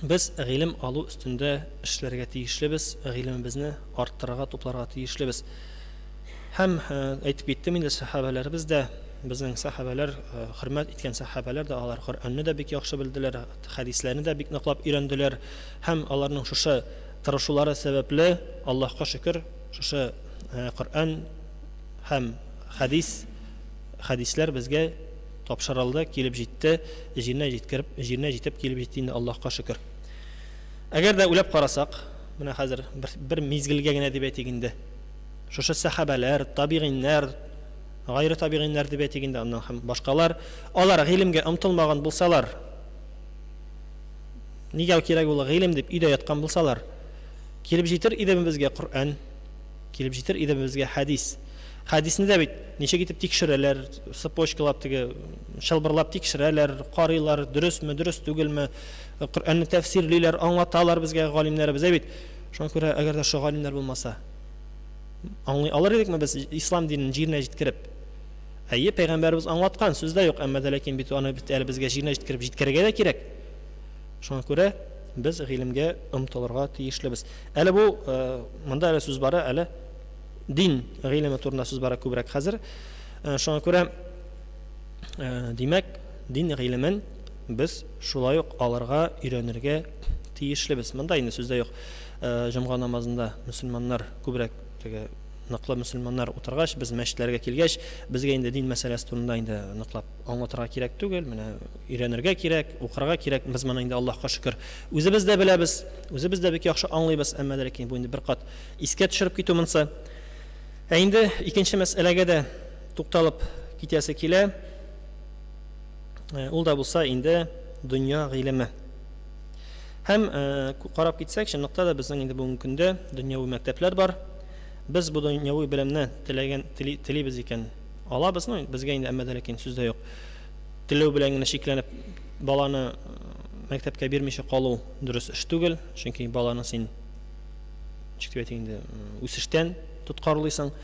без гыйлем алу өстендә эшләргә тиешлебез, гыйлемебезне арттырырга, тупларга тиешлебез. Һәм әйтеп киттем инде, сәхабәләребез дә, безнең сәхабәләр, хөрмәт иткән сәхабәләр дә, алар Коръәнне дә бик яхшы белделәр, хәдисләрне дә бик ныклап өйрәнделәр һәм аларның шушы тырышулары сәбәпле, Аллаһка шөкер, шушы Коръән һәм хәдис, хәдисләр безгә тапшырылды, килеп җитте, җиренә җиткереп, җиренә җитеп килеп җитте инде, Аллаһка шөкер. Әгәр дә уйлап карасак, менә хәзер бер, бер мизгелгә генә дип әйтик инде. Шушы сәхабәләр, табигыйннәр, гайре табигыйннәр дип әйтик инде, аннан һәм башкалар, алар гыйлемгә омтылмаган булсалар, нигә кирәк ул гыйлем дип өйдә яткан булсалар, килеп җитер идеме безгә Коръән? Килеп җитер идеме безгә хәдис? Хәдисне дә бит ничек итеп тикшерәләр, цепочкалап теге чылбырлап тикшерәләр, карыйлар, дөресме, дөрес түгелме, Коръәнне тәфсирлиләр, аңлаталар безгә галимнәребез, әй бит. Шуңа күрә әгәр дә шул галимнәр булмаса, аңлый алыр идекме без ислам динен җиренә җиткереп? Әйе, пәйгамбәребез аңлаткан, сүз дә юк, әмма дә ләкин бит аны бит әле безгә җиренә җиткереп җиткерергә дә кирәк. Шуңа күрә без гыйлемгә омтылырга тиешлебез. Әле бу монда әле сүз бара, әле дин гыйлеме турында сүз бара күбрәк хәзер. Шуңа күрә, димәк, дин гыйлемен без шулай ук алырга, өйрәнергә тиешлебез. Монда инде сүз дә юк. Җомга намазында мөселманнар күбрәк теге ныклы мөселманнар утыргач, без мәчетләргә килгәч, безгә инде дин мәсьәләсе турында инде ныклап аңлатырга кирәк түгел, менә өйрәнергә кирәк, укырга кирәк. Без моны инде Аллаһка шөкер үзебез дә беләбез, үзебез дә бик яхшы аңлыйбыз, әмма дә ләкин бу инде бер кат искә төшереп китү монсы. Ә инде икенче мәсьәләгә дә тукталып китәсе килә. Ул да булса инде дөнья гыйлеме. Һәм карап китсәк, чынлыкта да безнең инде бүгенге көндә дөньяви мәктәпләр бар. Без бу дөньяви белемне теләгән тели, телибез икән, алабыз. Ну, безгә инде әмма дә ләкин сүз дә юк. Теләү белән генә чикләнеп баланы мәктәпкә бирмичә калу дөрес эш түгел, чөнки баланы син ничек дип әйтик инде, үсештән тоткарлыйсың.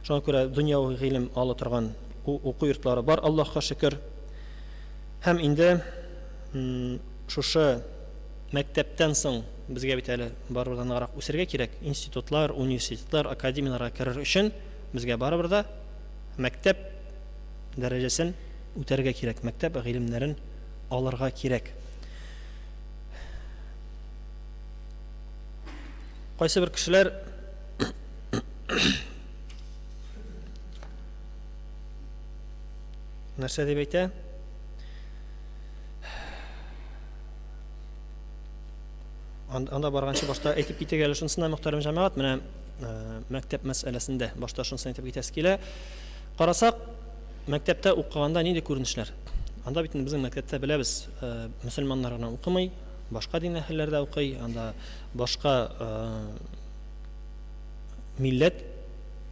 Шуңа күрә дөньяви гыйлем ала торган уку йортлары бар, Аллаһка шөкер. Һәм инде шушы мәктәптән соң безгә бит әле барыбер дә ныграк үсергә кирәк. Институтлар, университетлар, академияләргә керер өчен безгә барыбер дә мәктәп дәрәҗәсен үтәргә кирәк, мәктәп гыйлемнәрен алырга кирәк. Кайсы бер кешеләр нәрсә дип әйтә? Анда барганчы башта әйтеп китик әле шунысын да, мөхтәрәм җәмәгать, менә э, мәктәп мәсьәләсендә башта шунысын әйтеп китәсе килә. Карасак, мәктәптә укыганда нинди күренешләр? Анда бит инде безнең мәктәптә беләбез, э, мөселманнар гына укымый, башка дин әһелләре дә укый, анда башка э, милләт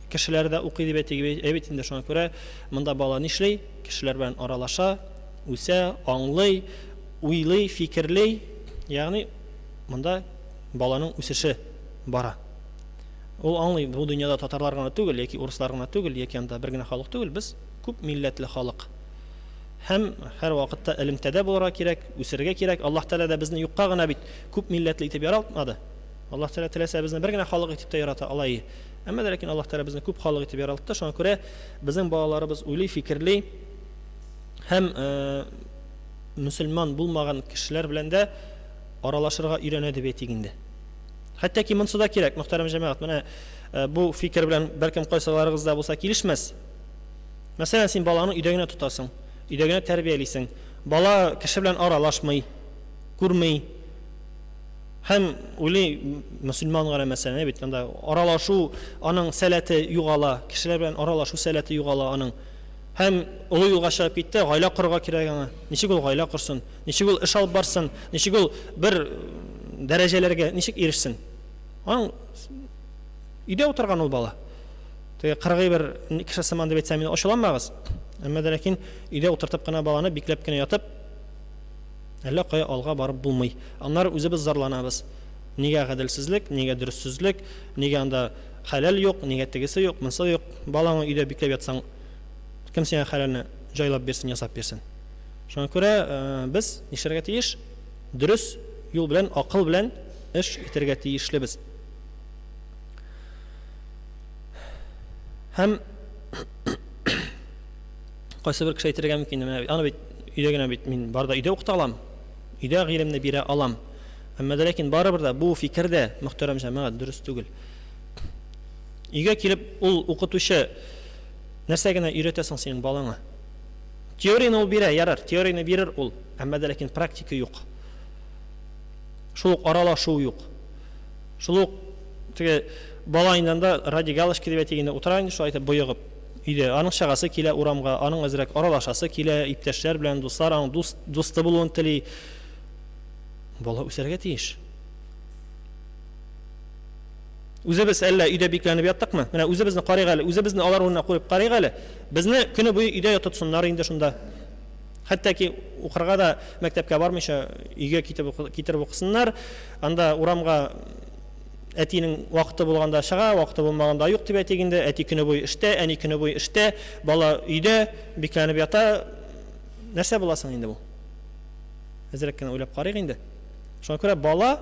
кешеләре дә укый дип әйтик, ә бит инде шуңа күрә монда бала нишли? Кешеләр белән аралаша, үсә, аңлый, уйлый, фикерли, ягъни монда баланың үсеше бара. Ул аңлый, бу дөньяда татарлар гына түгел, яки урыслар гына түгел, яки анда бер генә халык түгел, без күп милләтле халык. Һәм һәр вакытта элемтәдә булырга кирәк, үсергә кирәк. Аллаһ Тәгалә дә безне юкка гына бит күп милләтле итеп яралтмады. Аллаһ Тәгалә теләсә безне бер генә халык итеп тә ярата ала иде. Әмма дә ләкин Аллаһ Тәгалә безне күп халык итеп яралтты. Шуңа күрә безнең балаларыбыз уйлый, фикерли, Һәм мөселман булмаган кешеләр белән дә аралашырга өйрәнә дип әйтик инде. Хәтта ки монсы да кирәк, мөхтәрәм җәмәгать. Менә бу фикер белән бәлкем кайсыларыгыз да булса килешмәс. Мәсәлән, син баланы өйдә генә тотасың, өйдә генә тәрбиялисең. Бала кеше белән аралашмый, күрми. Һәм уйлый мөселман гына мәсәлән, бит анда аралашу аның сәләте югала, кешеләр белән аралашу сәләте югала аның. Һәм олы юлга чыгып китте, гаилә корырга кирәк аңа. Ничек ул гаилә корсын? Ничек ул эш алып барсын? Ничек ул бер дәрәҗәләргә ничек ирешсен? Аның өйдә утырган ул бала. Теге кыргый бер кеше сыман дип әйтсәм, мине ачуланмагыз. Әмма дә ләкин өйдә утыртып кына баланы бикләп кенә ятып, әллә кая алга барып булмый. Аннары үзебез зарланабыз. Нигә гаделсезлек, нигә дөрессезлек, нигә анда хәләл юк, нигә тегесе юк, монсы юк. Балаңны өйдә бикләп ятсаң, кем сиңа хәләлне җайлап бирсен, ясап бирсен? Шуңа күрә без нишләргә тиеш? Дөрес юл белән, акыл белән эш итәргә тиешлебез. Һәм кайсы бер кеше әйтергә мөмкин, менә аны бит өйдә генә бит мин бар да өйдә укыта алам, өйдә гыйлемне бирә алам. Әмма дә ләкин барыбер дә бу фикер дә, мөхтәрәм җәмәгать, дөрес түгел. Өйгә килеп ул укытучы нәрсә генә өйрәтә соң синең балаңа? Теорияне ул бирә, ярар, теорияне бирер ул, әмма дә ләкин практика юк. Шул ук аралашу юк. Шул ук теге бала инде анда ради галочки дип әйтик инде утыра инде шулай итеп боегып өйдә. Аның чыгасы килә урамга, аның әзрәк аралашасы килә, иптәшләр белән, дуслар, аның дус, дусты булуын тели. Бала үсәргә тиеш. Үзебез әллә өйдә бикләнеп яттыкмы? Менә үзебезне карыйк әле, үзебезне алар урынына куеп карыйк әле. Безне көне буе өйдә тотсыннар инде шунда. Хәтта ки укырга да мәктәпкә бармыйча өйгә китеп китереп укысыннар. Анда урамга әтинең вакыты булганда чыга, вакыты булмаганда юк дип әйтик инде. Әти көне буе эштә, әни көне буе эштә, бала өйдә бикләнеп ята. Нәрсә була соң инде бу? Әзрәк кенә уйлап карыйк инде. Шуңа күрә бала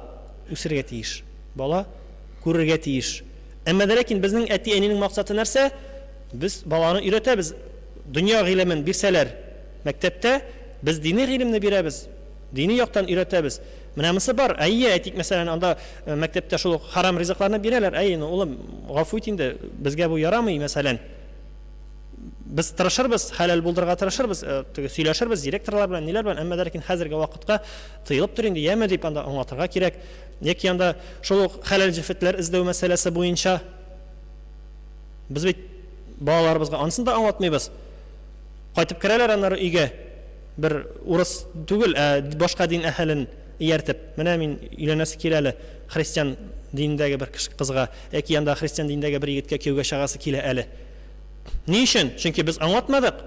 үсергә тиеш. Бала күрергә тиеш. Әмма дә ләкин безнең әти-әнинең максаты нәрсә? Без баланы өйрәтәбез. Дөнья гыйлемен бирсәләр мәктәптә, без дини гыйлемне бирәбез. Дини яктан өйрәтәбез. Менә монысы бар. Әйе, әйтик, мәсәлән, анда э, мәктәптә шул ук харам ризыкларны бирәләр. Әйе, ну, улым, гафу ит инде, безгә бу ярамый, мәсәлән. Без тырышырбыз, хәләл булдырырга тырышырбыз, э, теге сөйләшербез директорлар белән, ниләр белән, әмма дә ләкин хәзерге вакытка тыелып тор инде, яме дип анда аңлатырга кирәк. Яки анда шул ук хәләл җефетләр эзләү мәсьәләсе буенча без бит балаларыбызга анысын да аңлатмыйбыз. Кайтып керәләр аннары өйгә. Бер урыс түгел, ә башка дин әһелен ияртеп. Менә мин өйләнәсе килә әле христиан динендәге бер кеше кызга, яки анда христиан динендәге бер егеткә кияүгә чыгасы килә әле. Ни өчен? Чөнки без аңлатмадык.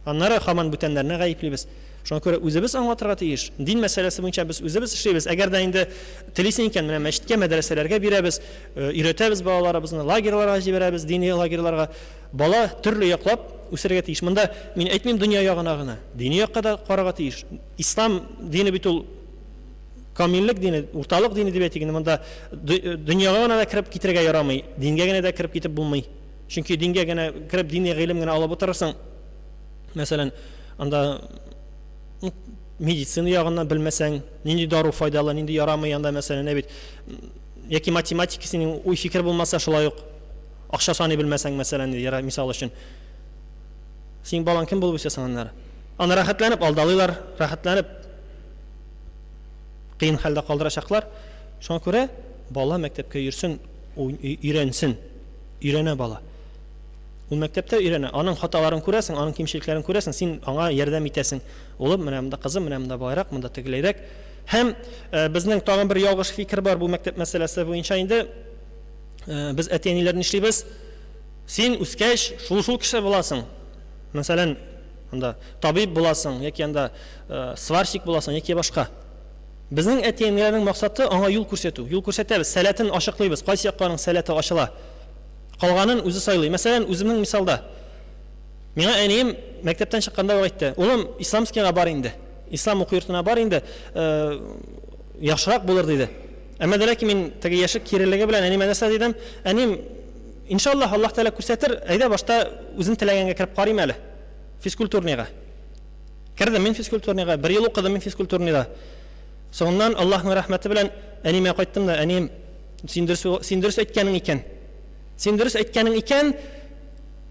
Аннары һаман бүтәннәрне гаеплибез. Шуңа күрә үзебез аңлатырга тиеш. Дин мәсьәләсе буенча без үзебез эшлибез. Әгәр дә инде телисең икән, менә мәчеткә, мәдрәсәләргә бирәбез, э, өйрәтәбез балаларыбызны, лагерьларга җибәрәбез, дини лагерьларга. Бала төрле яклап үсәргә тиеш. Монда мин әйтмим дөнья ягына гына, дини якка да карарга тиеш. Ислам дине бит ул камиллек дине, урталык дине дип әйтик инде. Монда дөньяга гына да кереп китергә ярамый, дингә генә дә кереп китеп булмый. Чөнки дингә генә кереп дини гыйлем генә алып утырырсың. Мәсәлән, анда медицина ягыннан белмәсәң, нинди дару файдалы, нинди ярамый анда мәсәлән, ә бит яки математика синең уй-фикер булмаса шулай ук Акча саный белмәсәң, мәсәлән, мисал өчен. Синең балаң кем булып үсә соң аннары? Аны рәхәтләнеп алдалыйлар, рәхәтләнеп кыен хәлдә калдырачаклар. Шуңа күрә бала мәктәпкә йөрсен, өйрәнсен. Өйрәнә бала. Ул мәктәптә өйрәнә. Аның хаталарын күрәсең, аның кимчелекләрен күрәсең, син аңа ярдәм итәсең. Улым, менә монда кызым, менә монда болайрак, монда тегеләйрәк. Һәм э, безнең тагын бер ялгыш фикер бар бу мәктәп мәсьәләсе буенча инде. Э, без әти-әниләр нишлибез? Син үскәч, шул-шул кеше буласың. Мәсәлән, анда табиб буласың, яки анда э, сварщик буласың, яки башка. Безнең әти-әниләрнең максаты аңа юл күрсәтү. Юл күрсәтәбез, сәләтен ачыклыйбыз, кайсы якка аның сәләте ачыла. Калганын үзе сайлый. Мәсәлән, үземнең мисалда. Миңа әнием мәктәптән чыкканда ук әйтте: "Улым, исламскийга бар инде. Ислам уку йортына бар инде, э, яхшырак булыр", диде. Әмма дә ләкин мин теге яшьлек кирелеге белән әниемә нәрсә дидем? Әнием, иншаллаһ, Аллаһ Тәгалә күрсәтер, әйдә башта үзем теләгәнгә кереп карыйм әле. Физкультурныйга. Кердем мин физкультурныйга, бер ел укыдым мин физкультурныйда. Соңыннан Аллаһның рәхмәте белән әниемә кайттым да, әнием, син дөрес, син дөрес әйткәнең икән. Син дөрес әйткәнең икән,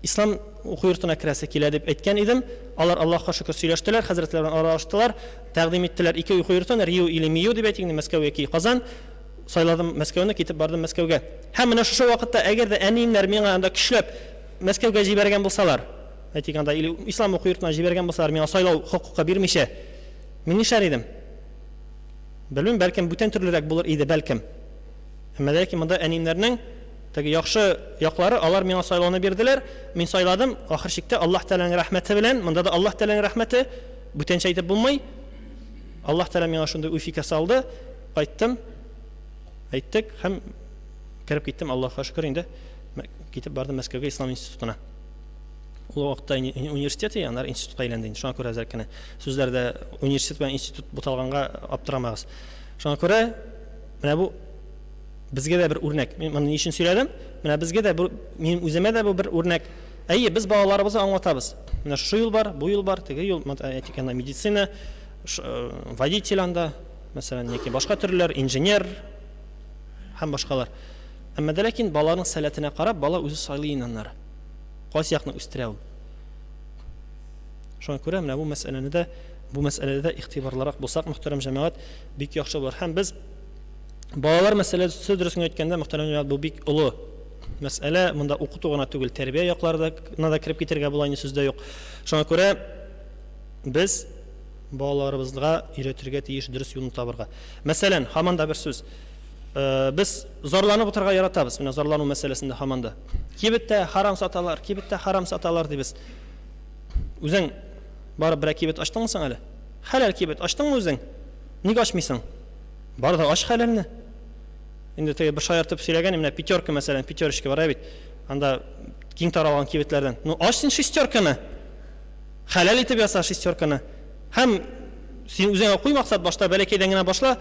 Ислам уку йортына керәсе килә дип әйткән идем. Алар Аллаһка шөкер сөйләштеләр, хәзрәтләр белән аралаштылар, тәкъдим иттеләр ике уку йортын, Риу или МИУ дип әйтик инде, Мәскәү яки Казан. Сайладым Мәскәүне, китеп бардым Мәскәүгә. Һәм менә шушы вакытта әгәр дә әниемнәр миңа анда көчләп Мәскәүгә җибәргән булсалар, әйтик анда или ислам уку йортына җибәргән булсалар, миңа сайлау хокукы бирмичә, мин нишләр идем? Белмим, бәлкем бүтән төрлерәк булыр иде, бәлкем. Әмма ләкин монда әниемнәрнең теге яхшы яклары, алар миңа сайлауны бирделәр, мин сайладым, ахыр чиктә Аллаһ Тәгаләнең рәхмәте белән, монда да Аллаһ Тәгаләнең рәхмәте, бүтәнчә әйтеп булмый. Аллаһ Тәгалә миңа шундый уй-фикер салды, кайттым, әйттек һәм кереп киттем, Аллаһка шөкер инде, китеп бардым Мәскәүгә Ислам институтына. Ул вакытта университет, аннары институтка әйләнде инде. Шуңа күрә әзрәк кенә сүзләрдә университет белән институт буталганга аптырамагыз. Шуңа күрә Менә бу безгә дә бер үрнәк. Мин моны ни өчен сөйләдем? Менә безгә дә бу, минем үземә дә бу бер үрнәк. Әйе, без балаларыбызга аңлатабыз. Менә шушы юл бар, бу юл бар, теге юл, әйтик, анда медицина, э, водитель анда, мәсәлән, яки башка төрлеләр, инженер һәм башкалар. Әмма дә ләкин баланың сәләтенә карап, бала үзе сайлый инде аннары. Кайсы якны үстерә ул. Шуңа күрә менә бу мәсьәләне дә, бу мәсьәләдә дә игътибарлырак булсак, мөхтәрәм җәмәгать, бик яхшы булыр. Һәм без балалар мәсьәләсе дөресен әйткәндә, мөхтәрәм җәмәгать, бу бик олы мәсьәлә. Монда укыту гына түгел, тәрбия якларына да кереп китәргә була, инде сүз дә юк. Шуңа күрә без балаларыбызга өйрәтергә тиеш дөрес юлны табырга. Мәсәлән, һаман да бер сүз. Э, без зарланып утырырга яратабыз, менә зарлану мәсьәләсендә һаман да. Кибеттә харам саталар, кибеттә харам саталар дибез. Үзең барып берәр кибет ачтыңмы соң әле? Хәләл кибет ачтыңмы үзең? Ник ачмыйсың? Бар да ач хәләлне. Инде теге бер шаяртып сөйләгән, менә пятерка мәсәлән, пятерочка бар бит. Анда киң таралган кибетләрдән. Ну, ач син шестерканы. Хәләл итеп яса шестерканы. Һәм син үзеңә куй максат, башта бәләкәйдән генә башла,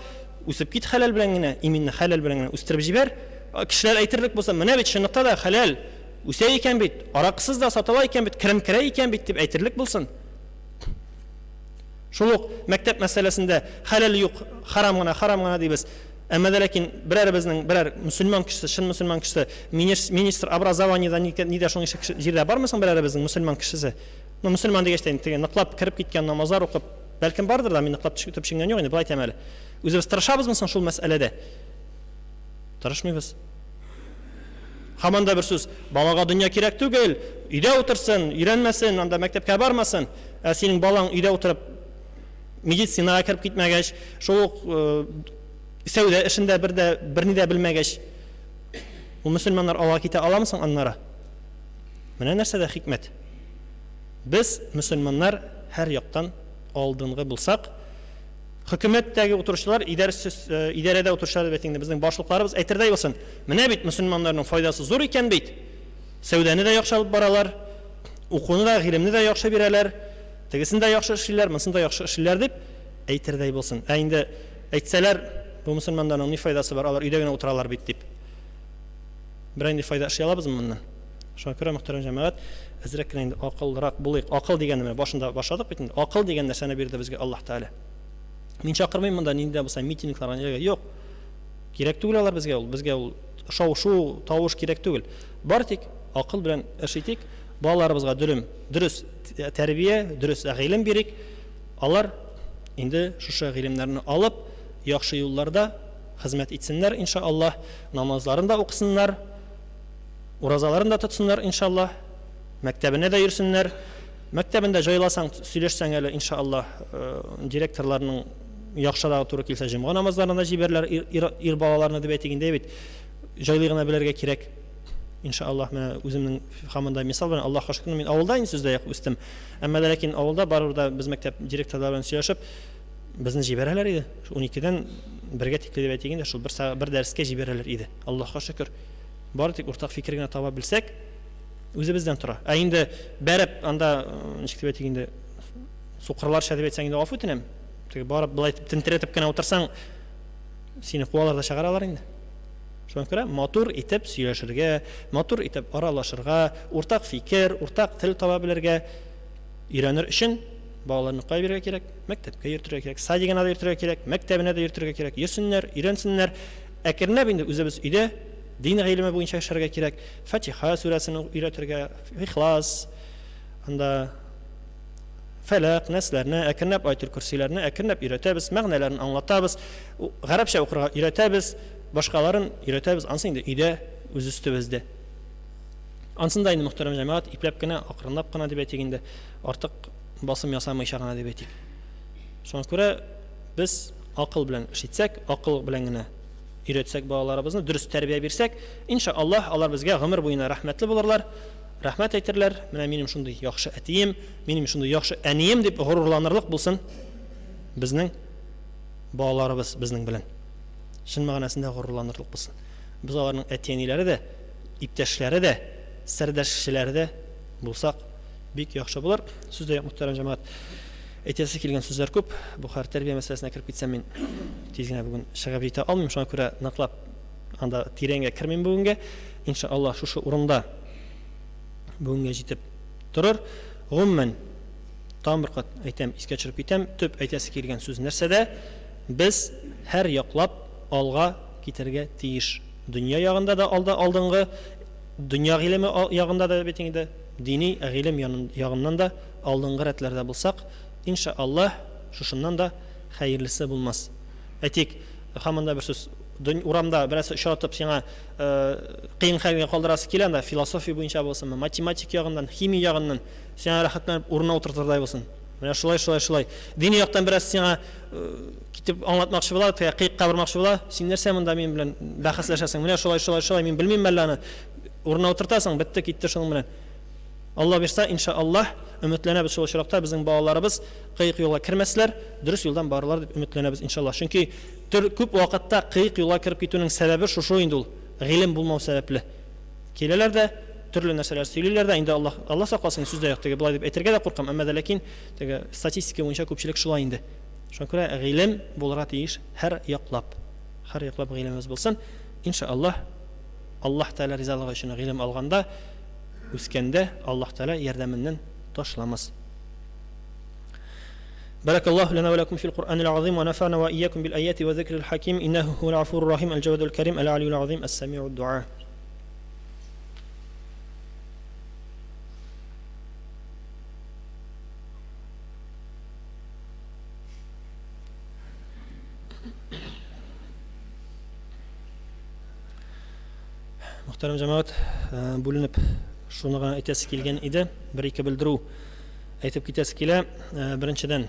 үсеп кит хәләл белән генә, именно хәләл белән генә үстереп җибәр. Кешеләр әйтерлек булса, менә бит чынлыкта да хәләл үсә икән бит, аракысыз да сатыла икән бит, керем керә икән бит дип әйтерлек булсын. Шул ук мәктәп мәсьәләсендә хәләл юк, харам гына, харам гына дибез. Әмма дә ләкин берәребезнең, берәр мөселман кешесе, чын мөселман кешесе, министр образованиедә нидә шуның ише кеше җирдә бармы соң берәребезнең мөселман кешесе? Ну, мөселман дигәч тә инде теге ныклап кереп киткән намазлар укып, бәлкем бардыр да, мин ныклап төпченгән юк инде, болай әйтәм әле. Үзебез тырышабызмы соң шул мәсьәләдә? Тырышмыйбыз. Һаман да бер сүз, балага дөнья кирәк түгел, өйдә утырсын, өйрәнмәсен, анда мәктәпкә бармасын. Ә синең балаң өйдә утырып медицинага кереп китмәгәч, шул ук сәүдә эшендә бер дә берни дә белмәгәч, ул мөселманнар алга китә аламы соң аннары? Менә нәрсәдә хикмәт. Без, мөселманнар, һәр яктан алдынгы булсак, Хөкүмәттәге утыручылар, идарәдә утыручылар дип әйтик инде, безнең башлыкларыбыз әйтердәй булсын, менә бит мөселманнарның файдасы зур икән бит, сәүдәне дә яхшы алып баралар, укуны да, гыйлемне дә яхшы бирәләр, тегесен дә яхшы эшлиләр, монысын да яхшы эшлиләр дип әйтердәй булсын. Ә инде әйтсәләр, бу мөселманнарның ни файдасы бар, алар өйдә генә утыралар бит дип. Берәр нинди файда эшли алабызмы моннан? Шуңа күрә, мөхтәрәм җәмәгать, әзрәк кенә инде акыллырак булыйк. Акыл дигәнне менә башында башладык бит инде. Акыл дигән нәрсәне бирде безгә Аллаһ Тәгалә. Мин чакырмыйм монда нинди дә булса митингларга, ниләргә. Юк. Кирәк түгел алар безгә ул. Безгә ул шау-шу, тавыш кирәк түгел. Бары тик акыл белән эш итик, балаларыбызга дөрем, дөрес тәрбия, дөрес гыйлем бирик. Алар инде шушы гыйлемнәрне алып, яхшы юлларда хезмәт итсеннәр, иншаАллаһ, намазларын да укысыннар, Уразаларын да тотсыннар, иншаллаһ. Мәктәбенә дә йөрсеннәр. Мәктәбендә җайласаң, сөйләшсәң әле, иншаллаһ, директорларның яхшырагы туры килсә, җомга намазларына да җибәрләр ир, ир, ир балаларны дип әйтик инде бит. Җайлый гына белергә кирәк. Иншаллаһ, менә үземнең һаман да мисал белән, Аллаһка шөкер, мин авылда инде сүздә юк үстем. Әмма дә ләкин авылда барыбер дә без мәктәп директорлары белән сөйләшеп, безне җибәрәләр иде. 12-дән бергә тикле дип әйтик инде, шул бер, бер дәрескә җибәрәләр иде. Аллаһка шөкер. Бары тик уртак фикер генә таба белсәк, үзебездән тора. Ә инде бәреп анда, ничек дип әйтик инде, сукырларча дип әйтсәң инде гафу үтенәм. Теге барып былай итеп тентерәтеп кенә утырсаң, сине куалар да чыгаралар инде. Шуңа күрә матур итеп сөйләшергә, матур итеп аралашырга, уртак фикер, уртак тел таба белергә өйрәнер өчен балаларны кая бирергә кирәк? Мәктәпкә йөртергә кирәк, садигына да йөртергә кирәк, мәктәбенә дә йөртергә кирәк. Йөрсеннәр, өйрәнсеннәр. Әкренләп инде үзебез өйдә дин гыйлеме буенча эшләргә кирәк. Фатиха сүрәсен өйрәтергә, Ихлас, анда Фәләк, Нәсләрне, әкренләп Аятел Көрсиләрне әкренләп өйрәтәбез, мәгънәләрен аңлатабыз, гарәпчә укырга өйрәтәбез, башкаларын өйрәтәбез, ансы инде өйдә үз өстебездә. Ансын да инде мөхтәрәм җәмәгать ипләп кенә, акрынлап кына дип әйтик инде, артык басым ясамыйча гына дип әйтик. Шуңа күрә без акыл белән эш итсәк, акыл белән генә өйрәтсәк балаларыбызны, дөрес тәрбия бирсәк, инша Аллаһ, алар безгә гомер буена рәхмәтле булырлар, рәхмәт әйтерләр, менә минем шундый яхшы әтием, минем шундый яхшы әнием дип горурланырлык булсын безнең балаларыбыз безнең белән. Чын мәгънәсендә горурланырлык булсын. Без аларның әти-әниләре дә, иптәшләре дә, сердәшчеләре дә булсак, бик яхшы булыр. Сүз дә юк, мөхтәрәм җәмәгать. Әйтәсе килгән сүзләр күп. Бу хәр тәрбия мәсьәләсенә кереп китсәм, мин тиз генә бүген чыгып җитә алмыйм. Шуңа күрә ныклап анда тирәнгә кермим бүгенгә. Иншаллаһ, шушы урында бүгенгә җитеп торыр. Гомумән, тагын бер кат әйтәм, искә төшереп китәм, төп әйтәсе килгән сүз нәрсәдә? Без һәр яклап алга китәргә тиеш. Дөнья ягында да алда алдынгы, дөнья гыйлеме ягында да бит инде, дини гыйлем ягыннан да алдынгы рәтләрдә булсак, инша Аллаһ, шушыннан да хәерлесе булмас. Әйтик, һаман да бер сүз, урамда берәрсе очратып сиңа кыен хәлгә калдырасы килә, анда философия буенча булсынмы, математик ягыннан, химия ягыннан, сиңа рәхәтләнеп урынына утыртырдай булсын. Менә шулай, шулай, шулай. Дини яктан бераз сиңа китеп аңлатмакчы була, теге кыекка бормакчы була. Син нәрсә монда минем белән бәхәсләшәсең? Менә шулай, шулай, шулай, мин белмим әллә аны. Урынына утыртасың, бетте, китте шуның белән. Алла бирса, инша Аллаһ, өметләнәбез шул очракта безнең балаларыбыз кыек юлга кермәсләр, дөрес юлдан барырлар дип өметләнәбез, инша Аллаһ. Чөнки төр күп вакытта кыек юлга кереп китүнең сәбәбе шушы инде ул, гыйлем булмау сәбәпле. Киләләр дә, төрле нәрсәләр сөйлиләр дә, инде Аллаһ, Аллаһ сакласын, сүз дә юк, теге болай дип әйтергә дә куркам, әмма дә ләкин теге статистика буенча күпчелек шулай инде. Шуңа күрә гыйлем булырга тиеш һәр яклап. Һәр яклап гыйлемебез булсын. Инша Аллаһ, Аллаһ Тәгалә ризалыгы өчен гыйлем алганда, үскәндә Аллаһ Тәгалә ярдәменнән ташламас. بارك الله لنا ولكم في القرآن العظيم ونفعنا وإياكم بالآيات وذكر الحكيم إنه هو العفو الرحيم الجواد الكريم العلي العظيم السميع الدعاء. Мөхтәрәм җәмәгать, бүленеп шуны гына әйтәсе килгән иде. Бер-ике белдерү әйтеп китәсе килә. Беренчедән,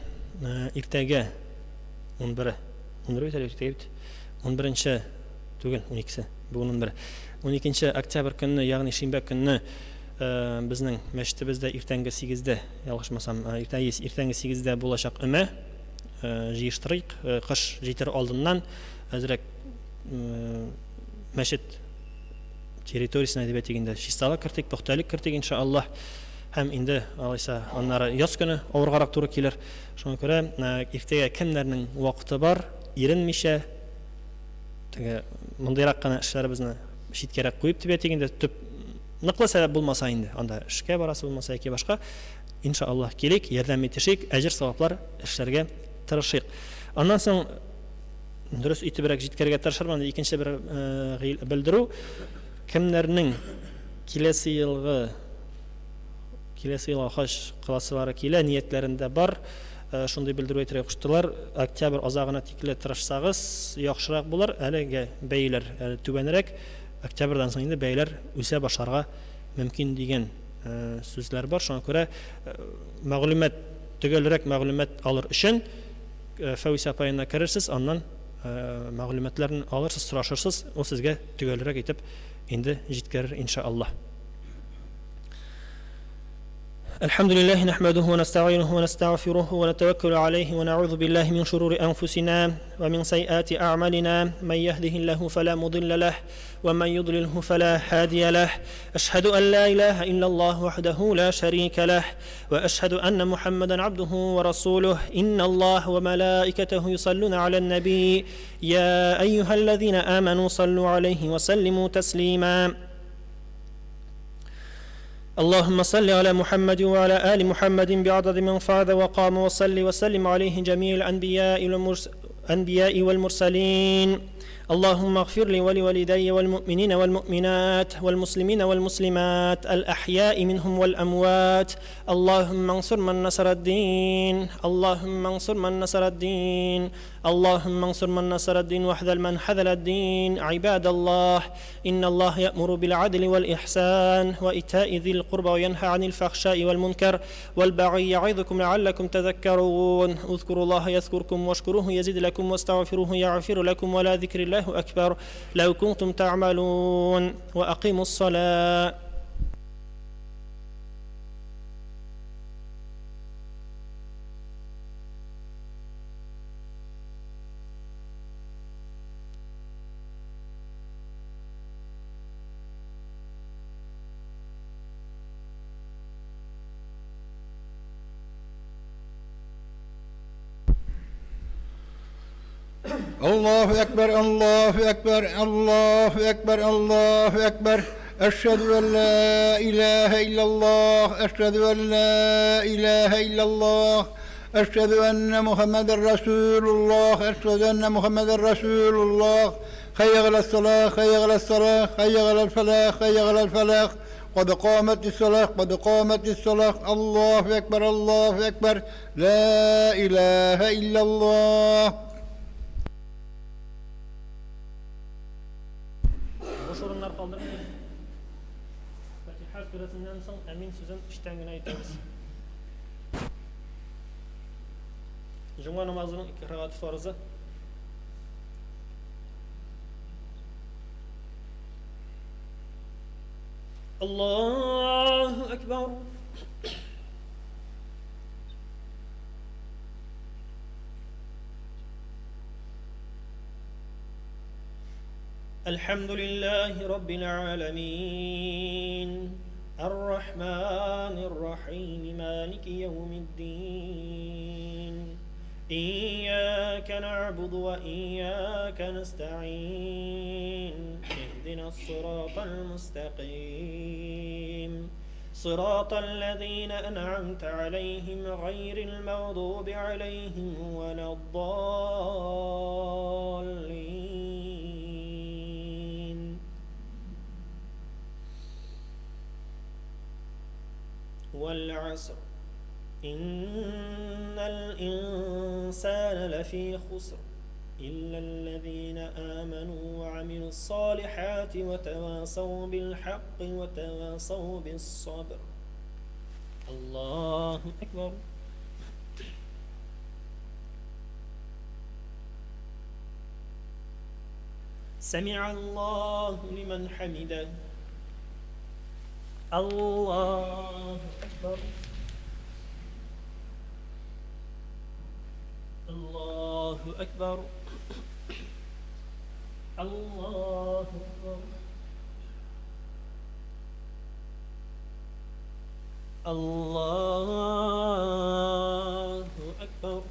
иртәгә 11, 11 бит әле иртәгә бит. 11 түгел, 12-се, бүген 11. 12 октябрь көнне, ягъни шимбә көнне безнең мәчетебездә иртәнге 8-дә, ялгышмасам, иртәнге 8-дә булачак өмә. Җыештырыйк, кыш җитер алдыннан әзрәк мәчет территориясенә дип әйтик инде, чисталык кертик, пөхтәлек кертик, иншаллаһ. Һәм инде алайса аннары яз көне авыргарак туры килер. Шуңа күрә иртәгә кемнәрнең вакыты бар, иренмичә, теге мондыйрак кына эшләребезне читкәрәк куеп дип әйтик инде, төп ныклы сәбәп булмаса инде, анда эшкә барасы булмаса яки башка, иншаллаһ, килик, ярдәм итешик, әҗер-саваплар эшләргә тырышыйк. Аннан соң дөрес итебрәк җиткерергә тырышырмын. Икенче бер белдерү. Кемнәрнең киләсе елгы киләсе елга хаҗ кыласылары килә, ниятләрендә бар, шундый белдерү әйтергә куштылар. Октябрь азагына тикле тырышсагыз, яхшырак булыр. Әлегә бәяләр әле түбәнрәк. Октябрьдән соң инде бәяләр үсә башларга мөмкин дигән сүзләр бар. Шуңа күрә мәгълүмат, төгәлрәк мәгълүмат алыр өчен Фәүзия апа янына керерсез, аннан мәгълүматларны алырсыз, сорашырсыз, ул сезгә төгәлрәк итеп инде җиткерер, иншааллаһ. الحمد لله نحمده ونستعينه ونستغفره ونتوكل عليه ونعوذ بالله من شرور أنفسنا ومن سيئات أعمالنا من يهده الله فلا مضل له ومن يضلله فلا هادي له أشهد أن لا إله إلا الله وحده لا شريك له وأشهد أن محمدا عبده ورسوله إن الله وملائكته يصلون على النبي يا أيها الذين آمنوا صلوا عليه وسلموا تسليما اللهم صل على محمد وعلى آل محمد بعدد من فاض وقام وصل وسلم عليه جميع الأنبياء والمرسلين اللهم اغفر لي ولوالدي والمؤمنين والمؤمنات والمسلمين والمسلمات الأحياء منهم والأموات اللهم انصر من نصر الدين اللهم انصر من نصر الدين اللهم انصر من نصر الدين واحذل من حذل الدين عباد الله إن الله يأمر بالعدل والإحسان وإيتاء ذي القربى وينهى عن الفحشاء والمنكر والبغي يعظكم لعلكم تذكرون اذكروا الله يذكركم واشكروه يزد لكم واستغفروه يغفر لكم ولا ذكر الله أكبر لو كنتم تعملون وأقيموا الصلاة. Allahu Ekber, Allahu Ekber, Allahu Ekber, Allahu Ekber. Eşhedü en la ilahe illallah, eşhedü en la ilahe illallah. Eşhedü enne Muhammeden Resulullah, eşhedü enne Muhammeden Resulullah. Hayya alel salah, hayya alel salah, hayya alel felah, hayya alel felah. Kad kâmetis salah, kad kâmetis salah. Allahu Ekber, Allahu Ekber. La ilahe illallah. Буш урыннар калдырмыйбыз. Фатиха сүрәсеннән соң әмин сүзен эчтән генә әйтәбез. Җомга намазының ике рәкәгате фарызы. Аллаһу акбар. الحمد لله رب العالمين الرحمن الرحيم مالك يوم الدين إياك نعبد وإياك نستعين اهدنا الصراط المستقيم. صراط الذين أنعمت عليهم غير المغضوب عليهم ولا الضالين. والعصر إن الإنسان لفي خسر إلا الذين آمنوا وعملوا الصالحات وتواصوا بالحق وتواصوا بالصبر. الله أكبر. سمع الله لمن حمده. الله أكبر. الله أكبر. الله أكبر. الله أكبر.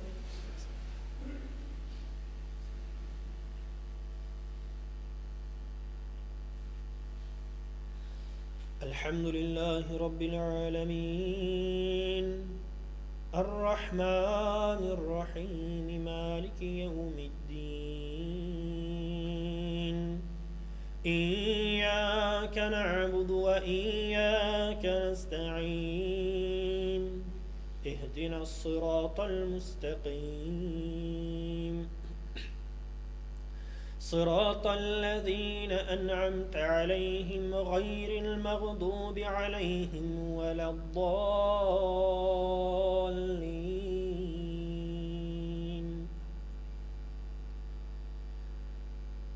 الحمد لله رب العالمين الرحمن الرحيم مالك يوم الدين إياك نعبد وإياك نستعين اهدنا الصراط المستقيم صراط الذين أنعمت عليهم غير المغضوب عليهم ولا الضالين.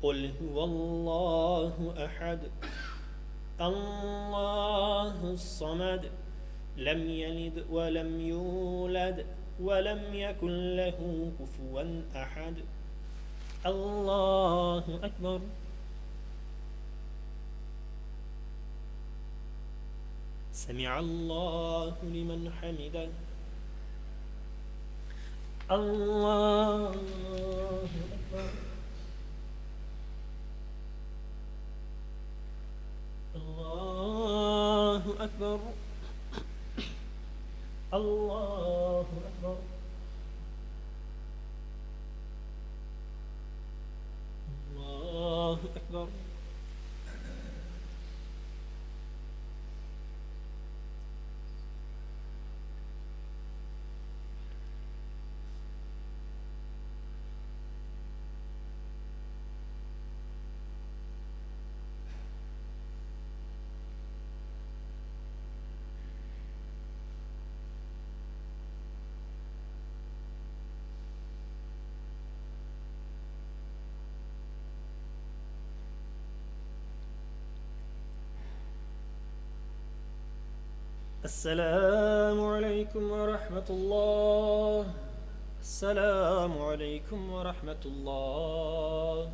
قل هو الله أحد الله الصمد لم يلد ولم يولد ولم يكن له كفوا أحد. الله أكبر. سمع الله لمن حمده. الله أكبر. الله أكبر. الله أكبر. الله أكبر. السلام عليكم ورحمة الله. السلام عليكم ورحمة الله.